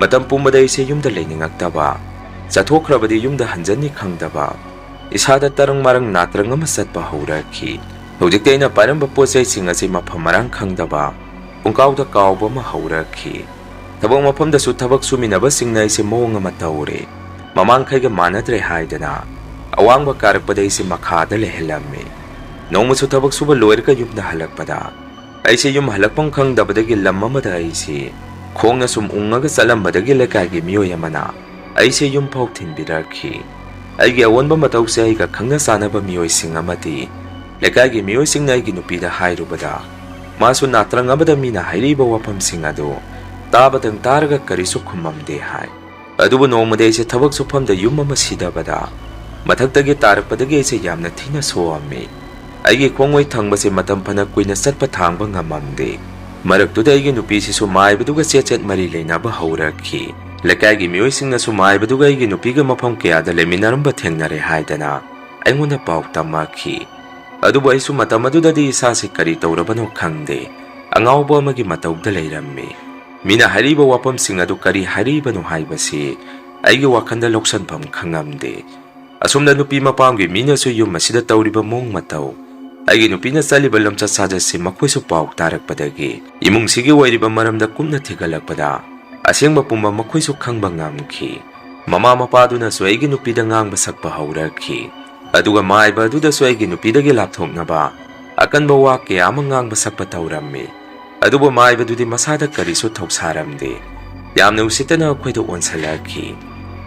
ꯃꯇꯝ ꯄꯨꯝꯕꯗ ꯑꯩꯁꯦ ꯌꯨꯝꯗ ꯂꯩꯅꯤꯡꯉꯛꯇꯕ, ꯆꯠꯊꯣꯛꯈ꯭ꯔꯕꯗꯤ ꯌꯨꯝꯗ ꯍꯟꯖꯟꯅꯤ ꯈꯪꯗꯕ, ꯏꯁꯥꯗ ꯇꯔꯪ ꯃꯔꯪ ꯅꯥꯇ꯭ꯔꯪ ꯑꯃ ꯆꯠꯄ ꯍꯧꯔꯛꯈꯤ꯫ ꯍꯧꯖꯤꯛꯇꯤ ꯑꯩꯅ ꯄꯥꯏꯔꯝꯕ ꯄꯣꯠ ꯆꯩꯁꯤꯡ ꯑꯁꯤ ꯃꯐꯝ ꯃꯔꯥꯡ ꯈꯪꯗꯕ, ꯄꯨꯡꯀꯥꯎꯗ ꯀꯥꯎꯕ ꯑꯃ ꯍꯧꯔꯛꯈꯤ꯫ ꯊꯕꯛ ꯃꯐꯝꯗꯁꯨ ꯊꯕꯛ ꯁꯨꯃꯤꯟꯅꯕꯁꯤꯡꯅ ꯑꯩꯁꯦ ꯃꯑꯣꯡ ꯑꯃ ꯇꯧꯔꯦ꯫ ꯃꯃꯥꯡꯈꯩꯒ ꯃꯥꯟꯅꯗ꯭ꯔꯦ ꯍꯥꯏꯗꯅ ꯑꯋꯥꯡꯕ ꯀꯥꯔꯛꯄꯗ ꯑꯩꯁꯦ ꯃꯈꯥꯗ ꯂꯩꯍꯜꯂꯝꯃꯤ꯫ ꯅꯣꯡꯃꯁꯨ ꯊꯕꯛ ꯁꯨꯕ ꯂꯣꯏꯔꯒ ꯌꯨꯝꯗ ꯍꯜꯂꯛꯄꯗ ꯑꯩꯁꯦ ꯌꯨꯝ ꯍꯜꯂꯛꯐꯝ ꯈꯪꯗꯕꯗꯒꯤ ꯂꯝ ꯑꯃꯗ ꯑꯩꯁꯦ ꯈꯣꯡꯅ ꯁꯨꯝ ꯎꯪꯉꯒ ꯆꯠꯂꯝꯕꯗꯒꯤ ꯂꯩꯀꯥꯏꯒꯤ ꯃꯤꯑꯣꯏ ꯑꯃꯅ ꯑꯩꯁꯦ ꯌꯨꯝ ꯐꯥꯎ ꯊꯤꯟꯕꯤꯔꯛꯈꯤ꯫ ꯑꯩꯒꯤ ꯑꯑꯣꯟꯕ ꯃꯇꯧꯁꯦ ꯑꯩꯒ ꯈꯪꯅ ꯆꯥꯟꯅꯕ ꯃꯤꯑꯣꯏꯁꯤꯡ ꯑꯃꯗꯤ ꯂꯩꯀꯥꯏꯒꯤ ꯃꯤꯑꯣꯏꯁꯤꯡꯅ ꯑꯩꯒꯤ ꯅꯨꯄꯤꯗ ꯍꯥꯏꯔꯨꯕꯗ, ꯃꯥꯁꯨ ꯅꯥꯇ꯭ꯔꯪ ꯑꯃꯗ ꯃꯤꯅ ꯍꯥꯏꯔꯤꯕ ꯋꯥꯐꯝꯁꯤꯡ ꯑꯗꯨ ꯇꯥꯕꯗꯪ ꯇꯥꯔꯒ ꯀꯔꯤꯁꯨ ꯈꯨꯝꯃꯝꯗꯦ ꯍꯥꯏ꯫ ꯑꯗꯨꯕꯨ ꯅꯣꯡꯃꯗꯤ ꯑꯩꯁꯦ ꯊꯕꯛ ꯁꯨꯐꯝꯗ ꯌꯨꯝ ꯑꯃ ꯁꯤꯗꯕꯗ ꯃꯊꯛꯇꯒꯤ ꯇꯥꯔꯛꯄꯗꯒꯤ ꯑꯩꯁꯦ ꯌꯥꯝꯅ ꯊꯤꯅ ꯁꯣꯛꯑꯝꯃꯤ꯫ ꯑꯩꯒꯤ ꯈꯣꯡꯑꯣꯏ ꯊꯪꯕꯁꯦ ꯃꯇꯝ ꯐꯅ ꯀꯨꯏꯅ ꯆꯠꯄ ꯊꯥꯡꯕ ꯉꯝꯃꯝꯗꯦ꯫ ꯃꯔꯛꯇꯨꯗ ꯑꯩꯒꯤ ꯅꯨꯄꯤꯁꯤꯁꯨ ꯃꯥꯏꯕꯗꯨꯒ ꯆꯦꯠ ꯆꯦꯠ ꯃꯔꯤ ꯂꯩꯅꯕ ꯍꯧꯔꯛꯈꯤ꯫ ꯂꯩꯀꯥꯏꯒꯤ ꯃꯤꯑꯣꯏꯁꯤꯡꯅꯁꯨ ꯃꯥꯏꯕꯗꯨꯒ ꯑꯩꯒꯤ ꯅꯨꯄꯤꯒ ꯃꯐꯝ ꯀꯌꯥꯗ ꯂꯩꯃꯤꯟꯅꯔꯝꯕ ꯊꯦꯡꯅꯔꯦ ꯍꯥꯏꯗꯅ ꯑꯩꯉꯣꯟꯗ ꯄꯥꯎ ꯇꯝꯃꯛꯈꯤ꯫ ꯑꯗꯨꯕꯨ ꯑꯩꯁꯨ ꯃꯇꯝ ꯑꯗꯨꯗꯗꯤ ꯏꯁꯥꯁꯤ ꯀꯔꯤ ꯇꯧꯔꯕꯅꯣ ꯈꯪꯗꯦ, ꯑꯉꯥꯎꯕ ꯑꯃꯒꯤ ꯃꯇꯧꯗ ꯂꯩꯔꯝꯃꯤ꯫ ꯃꯤꯅ ꯍꯥꯏꯔꯤꯕ ꯋꯥꯐꯝꯁꯤꯡ ꯑꯗꯨ ꯀꯔꯤ ꯍꯥꯏꯔꯤꯕꯅꯣ ꯍꯥꯏꯕꯁꯤ ꯑꯩꯒꯤ ꯋꯥꯈꯜꯗ ꯂꯧꯁꯤꯟꯐꯝ ꯈꯪꯉꯝꯗꯦ꯫ ꯑꯁꯨꯝꯅ ꯅꯨꯄꯤ ꯃꯄꯥꯝꯒꯤ ꯃꯤꯅꯁꯨ ꯌꯨꯝ ꯑꯁꯤꯗ ꯇꯧꯔꯤꯕ ꯃꯑꯣꯡ ꯃꯇꯧ, ꯑꯩꯒꯤ ꯅꯨꯄꯤꯅ ꯆꯠꯂꯤꯕ ꯂꯝꯆꯠ ꯁꯥꯖꯠꯁꯤ ꯃꯈꯣꯏꯁꯨ ꯄꯥꯎ ꯇꯥꯔꯛꯄꯗꯒꯤ ꯏꯃꯨꯡꯁꯤꯒꯤ ꯑꯣꯏꯔꯤꯕ ꯃꯔꯝꯗ ꯀꯨꯞꯅ ꯊꯤꯒꯠꯂꯛꯄꯗ ꯑꯁꯦꯡꯕ ꯄꯨꯝꯕ ꯃꯈꯣꯏꯁꯨ ꯈꯪꯕ ꯉꯝꯈꯤ꯫ ꯃꯃꯥ ꯃꯄꯥꯗꯨꯅꯁꯨ ꯑꯩꯒꯤ ꯅꯨꯄꯤꯗ ꯉꯥꯡꯕ ꯁꯛꯄ ꯍꯧꯔꯛꯈꯤ꯫ ꯑꯗꯨꯒ ꯃꯥꯏꯕ ꯑꯗꯨꯗꯁꯨ ꯑꯩꯒꯤ ꯅꯨꯄꯤꯗꯒꯤ ꯂꯥꯞꯊꯣꯛꯅꯕ ꯑꯀꯟꯕ ꯋꯥ ꯀꯌꯥ ꯑꯃ ꯉꯥꯡꯕ ꯁꯛꯄ ꯇꯧꯔꯝꯃꯤ꯫ ꯑꯗꯨꯕꯨ ꯃꯥꯏꯕꯗꯨꯗꯤ ꯃꯁꯥꯗ ꯀꯔꯤꯁꯨ ꯊꯧꯁꯥꯔꯝꯗꯦ꯫ ꯌꯥꯝꯅ ꯎꯁꯤꯠꯇꯅ ꯑꯩꯈꯣꯏꯗ ꯑꯣꯟꯁꯤꯜꯂꯛꯈꯤ꯫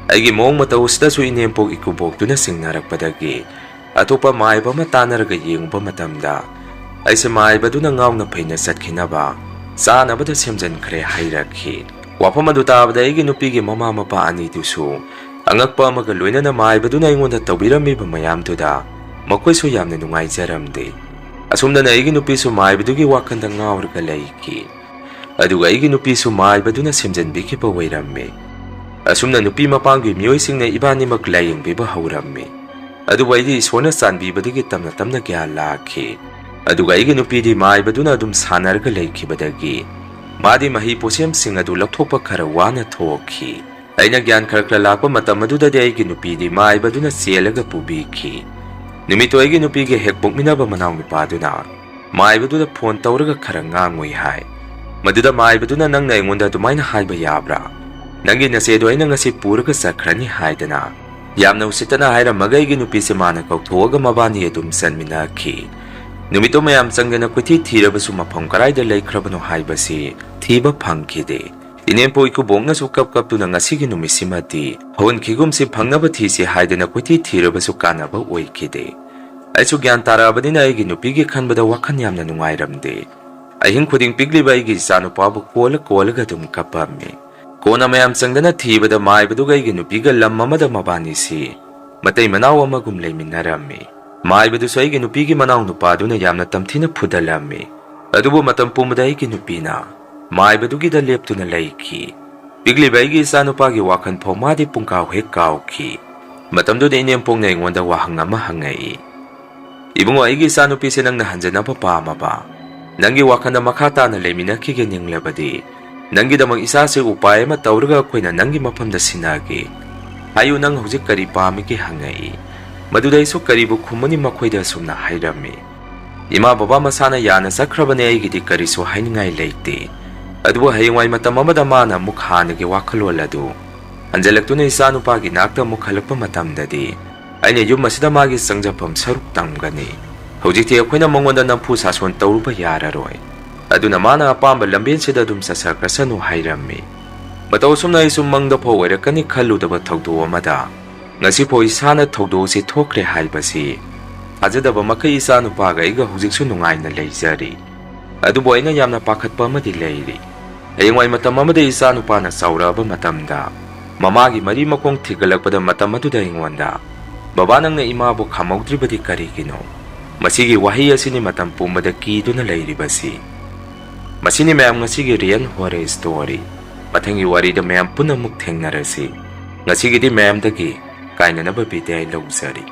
ꯑꯩꯒꯤ ꯃꯑꯣꯡ ꯃꯇꯧ ꯑꯁꯤꯗꯁꯨ ꯏꯅꯦꯝꯄꯣꯛ ꯏꯀꯨꯕꯣꯛꯇꯨꯅ ꯆꯤꯡꯅꯔꯛꯄꯗꯒꯤ ꯑꯇꯣꯞꯄ ꯃꯥꯏꯕ ꯑꯃ ꯇꯥꯟꯅꯔꯒ ꯌꯦꯡꯉꯨꯕ ꯃꯇꯝꯗ ꯑꯩꯁꯦ ꯃꯥꯏꯕꯗꯨꯅ ꯉꯥꯎꯅ ꯐꯩꯅ ꯆꯠꯈꯤꯅꯕ ꯆꯥꯅꯕꯗ ꯁꯦꯝꯖꯤꯟꯈ꯭ꯔꯦ ꯍꯥꯏꯔꯛꯈꯤ꯫ ꯋꯥꯐꯝ ꯑꯗꯨ ꯇꯥꯕꯗ ꯑꯩꯒꯤ ꯅꯨꯄꯤꯒꯤ ꯃꯃꯥ ꯃꯄꯥ ꯑꯅꯤꯗꯨꯁꯨ ꯑꯉꯛꯄ ꯑꯃꯒ ꯂꯣꯏꯅꯅ ꯃꯥꯏꯕꯗꯨꯅ ꯑꯩꯉꯣꯟꯗ ꯇꯧꯕꯤꯔꯝꯃꯤꯕ ꯃꯌꯥꯝꯗꯨꯗ ꯃꯈꯣꯏꯁꯨ ꯌꯥꯝꯅ ꯅꯨꯡꯉꯥꯏꯖꯔꯝꯗꯦ꯫ ꯑꯁꯨꯝꯗꯅ ꯑꯩꯒꯤ ꯅꯨꯄꯤꯁꯨ ꯃꯥꯏꯕꯗꯨꯒꯤ ꯋꯥꯈꯜꯗ ꯉꯥꯎꯔꯒ ꯂꯩꯈꯤ꯫ ꯑꯗꯨꯒ ꯑꯩꯒꯤ ꯅꯨꯄꯤꯁꯨ ꯃꯥꯏꯕꯗꯨꯅ ꯁꯦꯝꯖꯤꯟꯕꯤꯈꯤꯕ ꯑꯣꯏꯔꯝꯃꯤ꯫ ꯑꯁꯨꯝꯅ ꯅꯨꯄꯤ ꯃꯄꯥꯝꯒꯤ ꯃꯤꯑꯣꯏꯁꯤꯡꯅ ꯏꯕꯥꯅꯤꯃꯛ ꯂꯥꯌꯦꯡꯕꯤꯕ ꯍꯧꯔꯝꯃꯤ꯫ ꯑꯗꯨꯕꯨ ꯑꯩꯗꯤ ꯏꯁꯣꯔꯅ ꯆꯥꯟꯕꯤꯕꯗꯒꯤ ꯇꯞꯅ ꯇꯞꯅ ꯒ꯭ꯌꯥꯟ ꯂꯥꯛꯈꯤ꯫ ꯑꯗꯨꯒ ꯑꯩꯒꯤ ꯅꯨꯄꯤꯗꯤ ꯃꯥꯏꯕꯗꯨꯅ ꯑꯗꯨꯝ ꯁꯥꯟꯅꯔꯒ ꯂꯩꯈꯤꯕꯗꯒꯤ ꯃꯥꯗꯤ ꯃꯍꯩ ꯄꯣꯠꯁꯦꯝꯁꯤꯡ ꯑꯗꯨ ꯂꯧꯊꯣꯛꯄ ꯈꯔ ꯋꯥꯅ ꯊꯣꯛꯈꯤ꯫ ꯑꯩꯅ ꯒ꯭ꯌꯥꯟ ꯈꯔ ꯈꯔ ꯂꯥꯛꯄ ꯃꯇꯝ ꯑꯗꯨꯗꯗꯤ ꯑꯩꯒꯤ ꯅꯨꯄꯤꯗꯤ ꯃꯥꯏꯕꯗꯨꯅ ꯆꯦꯜꯂꯒ ꯄꯨꯕꯤꯈꯤ꯫ ꯅꯨꯃꯤꯠꯇꯨ ꯑꯩꯒꯤ ꯅꯨꯄꯤꯒꯤ ꯍꯦꯛ ꯄꯣꯛꯃꯤꯟꯅꯕ ꯃꯅꯥꯎ ꯅꯨꯄꯥꯗꯨꯅ ꯃꯥꯏꯕꯗꯨꯗ ꯐꯣꯟ ꯇꯧꯔꯒ ꯈꯔ ꯉꯥꯡꯉꯨꯏ ꯍꯥꯏ꯫ ꯃꯗꯨꯗ ꯃꯥꯏꯕꯗꯨꯅ, "ꯅꯪꯅ ꯑꯩꯉꯣꯟꯗ ꯑꯗꯨꯃꯥꯏꯅ ꯍꯥꯏꯕ ꯌꯥꯕ꯭ꯔꯥ? ꯅꯪꯒꯤ ꯅꯆꯦꯗꯣ ꯑꯩꯅ ꯉꯁꯤ ꯄꯨꯔꯒ ꯆꯠꯈ꯭ꯔꯅꯤ" ꯍꯥꯏꯗꯅ ꯌꯥꯝꯅ ꯎꯁꯤꯠꯇꯅ ꯍꯥꯏꯔꯝꯃꯒ ꯑꯩꯒꯤ ꯅꯨꯄꯤꯁꯦ ꯃꯥꯅ ꯀꯧꯊꯣꯛꯑꯒ ꯃꯕꯥꯅꯤ ꯑꯗꯨꯝ ꯆꯟꯃꯤꯟꯅꯈꯤ꯫ ꯅꯨꯃꯤꯠꯇꯣ ꯃꯌꯥꯝ ꯆꯪꯗꯅ ꯀꯣꯏꯊꯤ ꯊꯤꯔꯕꯁꯨ ꯃꯐꯝ ꯀꯗꯥꯏꯗ ꯂꯩꯈ꯭ꯔꯕꯅꯣ ꯍꯥꯏꯕꯁꯤ ꯊꯤꯕ ꯐꯪꯈꯤꯗꯦ꯫ ꯏꯅꯦꯝꯄꯣꯛ ꯏꯀꯨꯕꯣꯛꯅꯁꯨ ꯀꯞ ꯀꯞꯇꯨꯅ ꯉꯁꯤꯒꯤ ꯅꯨꯃꯤꯠꯁꯤꯃꯗꯤ ꯍꯧꯍꯟꯈꯤꯒꯨꯝꯁꯤ, ꯐꯪꯅꯕ ꯊꯤꯁꯤ ꯍꯥꯏꯗꯅ ꯀꯣꯏꯊꯤ ꯊꯤꯔꯕꯁꯨ ꯀꯥꯟꯅꯕ ꯑꯣꯏꯈꯤꯗꯦ꯫ ꯑꯩꯁꯨ ꯒ꯭ꯌꯥꯟ ꯇꯥꯔꯛꯑꯕꯅꯤꯅ ꯑꯩꯒꯤ ꯅꯨꯄꯤꯒꯤ ꯈꯟꯕꯗ ꯋꯥꯈꯜ ꯌꯥꯝꯅ ꯅꯨꯡꯉꯥꯏꯔꯝꯗꯦ꯫ ꯑꯍꯤꯡ ꯈꯨꯗꯤꯡ ꯄꯤꯛꯂꯤꯕ ꯑꯩꯒꯤ ꯏꯆꯥꯅꯨꯄꯥꯕꯨ ꯀꯣꯜꯂ ꯀꯣꯜꯂꯒ ꯑꯗꯨꯝ ꯀꯞꯄꯝꯃꯤ꯫ ꯀꯣꯟꯅ ꯃꯌꯥꯝ ꯆꯪꯗꯅ ꯊꯤꯕꯗ ꯃꯥꯏꯕꯗꯨꯒ ꯑꯩꯒꯤ ꯅꯨꯄꯤꯒ ꯂꯝ ꯑꯃꯗ ꯃꯕꯥꯅꯤꯁꯤ ꯃꯇꯩ ꯃꯅꯥꯎ ꯑꯃꯒꯨꯝ ꯂꯩꯃꯤꯟꯅꯔꯝꯃꯤ꯫ ꯃꯥꯏꯕꯗꯨꯁꯨ ꯑꯩꯒꯤ ꯅꯨꯄꯤꯒꯤ ꯃꯅꯥꯎ ꯅꯨꯄꯥꯗꯨꯅ ꯌꯥꯝꯅ ꯇꯝꯊꯤꯅ ꯐꯨꯗꯠꯂꯝꯃꯤ꯫ ꯑꯗꯨꯕꯨ ꯃꯇꯝ ꯄꯨꯝꯕꯗ ꯑꯩꯒꯤ ꯅꯨꯄꯤꯅ ꯃꯥꯏꯕꯗꯨꯒꯤꯗ ꯂꯦꯞꯇꯨꯅ ꯂꯩꯈꯤ꯫ ꯄꯤꯛꯂꯤꯕ ꯑꯩꯒꯤ ꯏꯆꯥꯅꯨꯄꯥꯒꯤ ꯋꯥꯈꯜ ꯐꯥꯎ ꯃꯥꯗꯤ ꯄꯨꯡꯀꯥꯎ ꯍꯦꯛ ꯀꯥꯎꯈꯤ꯫ ꯃꯇꯝꯗꯨꯗ ꯏꯅꯦꯝꯄꯣꯛꯅ ꯑꯩꯉꯣꯟꯗ ꯋꯥꯍꯪ ꯑꯃ ꯍꯪꯉꯛꯏ, "ꯏꯕꯨꯡꯉꯣ, ꯑꯩꯒꯤ ꯏꯆꯥꯅꯨꯄꯤꯁꯦ ꯅꯪꯅ ꯍꯟꯖꯅꯕ ꯄꯥꯝꯃꯕ? ꯅꯪꯒꯤ ꯋꯥꯈꯜꯗ ꯃꯈꯥ ꯇꯥꯅ ꯂꯩꯃꯤꯟꯅꯈꯤꯒꯦ ꯅꯤꯡꯂꯕꯗꯤ "ꯅꯪꯒꯤꯗꯃꯛ ꯏꯆꯥꯁꯦ ꯎꯄꯥꯏ ꯑꯃ ꯇꯧꯔꯒ ꯑꯩꯈꯣꯏꯅ ꯅꯪꯒꯤ ꯃꯐꯝꯗ ꯁꯤꯟꯅꯒꯦ꯫ ꯍꯥꯏꯌꯨ, ꯅꯪ ꯍꯧꯖꯤꯛ ꯀꯔꯤ ꯄꯥꯝꯃꯤꯒꯦ?" ꯍꯪꯉꯛꯏ꯫ ꯃꯗꯨꯗ ꯑꯩꯁꯨ ꯀꯔꯤꯕꯨ ꯈꯨꯝꯃꯅꯤ, ꯃꯈꯣꯏꯗ ꯑꯁꯨꯝꯅ ꯍꯥꯏꯔꯝꯃꯤ, "ꯏꯃꯥ ꯕꯕꯥ ꯃꯁꯥꯅ ꯌꯥꯅ ꯆꯠꯈ꯭ꯔꯕꯅꯦ, ꯑꯩꯒꯤꯗꯤ ꯀꯔꯤꯁꯨ ꯍꯥꯏꯅꯤꯡꯉꯥꯏ ꯂꯩꯇꯦ꯫ ꯑꯗꯨꯕꯨ ꯍꯌꯦꯡꯋꯥꯏ ꯃꯇꯝ ꯑꯃꯗ ꯃꯥꯅ ꯑꯃꯨꯛ ꯍꯥꯟꯅꯒꯤ ꯋꯥꯈꯜꯂꯣꯟ ꯑꯗꯨ ꯍꯟꯖꯤꯜꯂꯛꯇꯨꯅ ꯏꯆꯥꯅꯨꯄꯥꯒꯤ ꯅꯥꯛꯇ ꯑꯃꯨꯛ ꯍꯜꯂꯛꯄ ꯃꯇꯝꯗꯗꯤ ꯑꯩꯅ ꯌꯨꯝ ꯑꯁꯤꯗ ꯃꯥꯒꯤ ꯆꯪꯖꯐꯝ ꯁꯔꯨꯛ ꯇꯝꯒꯅꯤ꯫ ꯍꯧꯖꯤꯛꯇꯤ ꯑꯩꯈꯣꯏꯅ ꯃꯉꯣꯟꯗ ꯅꯝꯐꯨ ꯁꯥꯁꯣꯟ ꯇꯧꯔꯨꯕ ꯌꯥꯔꯔꯣꯏ꯫ ꯑꯗꯨꯅ ꯃꯥꯅ ꯑꯄꯥꯝꯕ ꯂꯝꯕꯦꯟꯁꯤꯗ ꯑꯗꯨꯝ ꯆꯠꯆꯈ꯭ꯔꯁꯅꯨ" ꯍꯥꯏꯔꯝꯃꯤ꯫ ꯃꯇꯧ ꯑꯁꯨꯝꯅ ꯑꯩꯁꯨ ꯃꯪꯗ ꯐꯥꯎ ꯑꯣꯏꯔꯛꯀꯅꯤ ꯈꯜꯂꯨꯗꯕ ꯊꯧꯗꯣꯛ ꯑꯃꯗ ꯉꯁꯤꯐꯥꯎ ꯏꯁꯥꯅ ꯊꯧꯗꯣꯛ ꯑꯁꯤ ꯊꯣꯛꯈ꯭ꯔꯦ ꯍꯥꯏꯕꯁꯤ ꯊꯥꯖꯗꯕ ꯃꯈꯩ ꯏꯆꯥꯅꯨꯄꯥꯒ ꯑꯩꯒ ꯍꯧꯖꯤꯛꯁꯨ ꯅꯨꯡꯉꯥꯏꯅ ꯂꯩꯖꯔꯤ꯫ ꯑꯗꯨꯕꯨ ꯑꯩꯅ ꯌꯥꯝꯅ ꯄꯥꯈꯠꯄ ꯑꯃꯗꯤ ꯂꯩꯔꯤ꯫ ꯍꯌꯦꯡꯋꯥꯏ ꯃꯇꯝ ꯑꯃꯗ ꯏꯆꯥꯅꯨꯄꯥꯅ ꯆꯥꯎꯔꯛꯑꯕ ꯃꯇꯝꯗ ꯃꯃꯥꯒꯤ ꯃꯔꯤ ꯃꯈꯣꯡ ꯊꯤꯒꯠꯂꯛꯄꯗ ꯃꯇꯝ ꯑꯗꯨꯗ ꯑꯩꯉꯣꯟꯗ, "ꯕꯕꯥ, ꯅꯪꯅ ꯏꯃꯥꯕꯨ ꯈꯥꯝꯍꯧꯗ꯭ꯔꯤꯕꯗꯤ ꯀꯔꯤꯒꯤꯅꯣ?" ꯃꯁꯤꯒꯤ ꯋꯥꯍꯩ ꯑꯁꯤꯅꯤ ꯃꯇꯝ ꯄꯨꯝꯕꯗ ꯀꯤꯗꯨꯅ ꯂꯩꯔꯤꯕꯁꯤ꯫ ꯃꯁꯤꯅꯤ ꯃꯌꯥꯝ ꯉꯁꯤꯒꯤ real horror story꯫ ꯃꯊꯪꯒꯤ ꯋꯥꯔꯤꯗ ꯃꯌꯥꯝ ꯄꯨꯟꯅ ꯑꯃꯨꯛ ꯊꯦꯡꯅꯔꯁꯤ꯫ ꯉꯁꯤꯒꯤꯗꯤ ꯃꯌꯥꯝꯗꯒꯤ ꯀꯥꯏꯅꯅꯕ ꯕꯤꯗꯥꯏ ꯂꯧꯖꯔꯤ꯫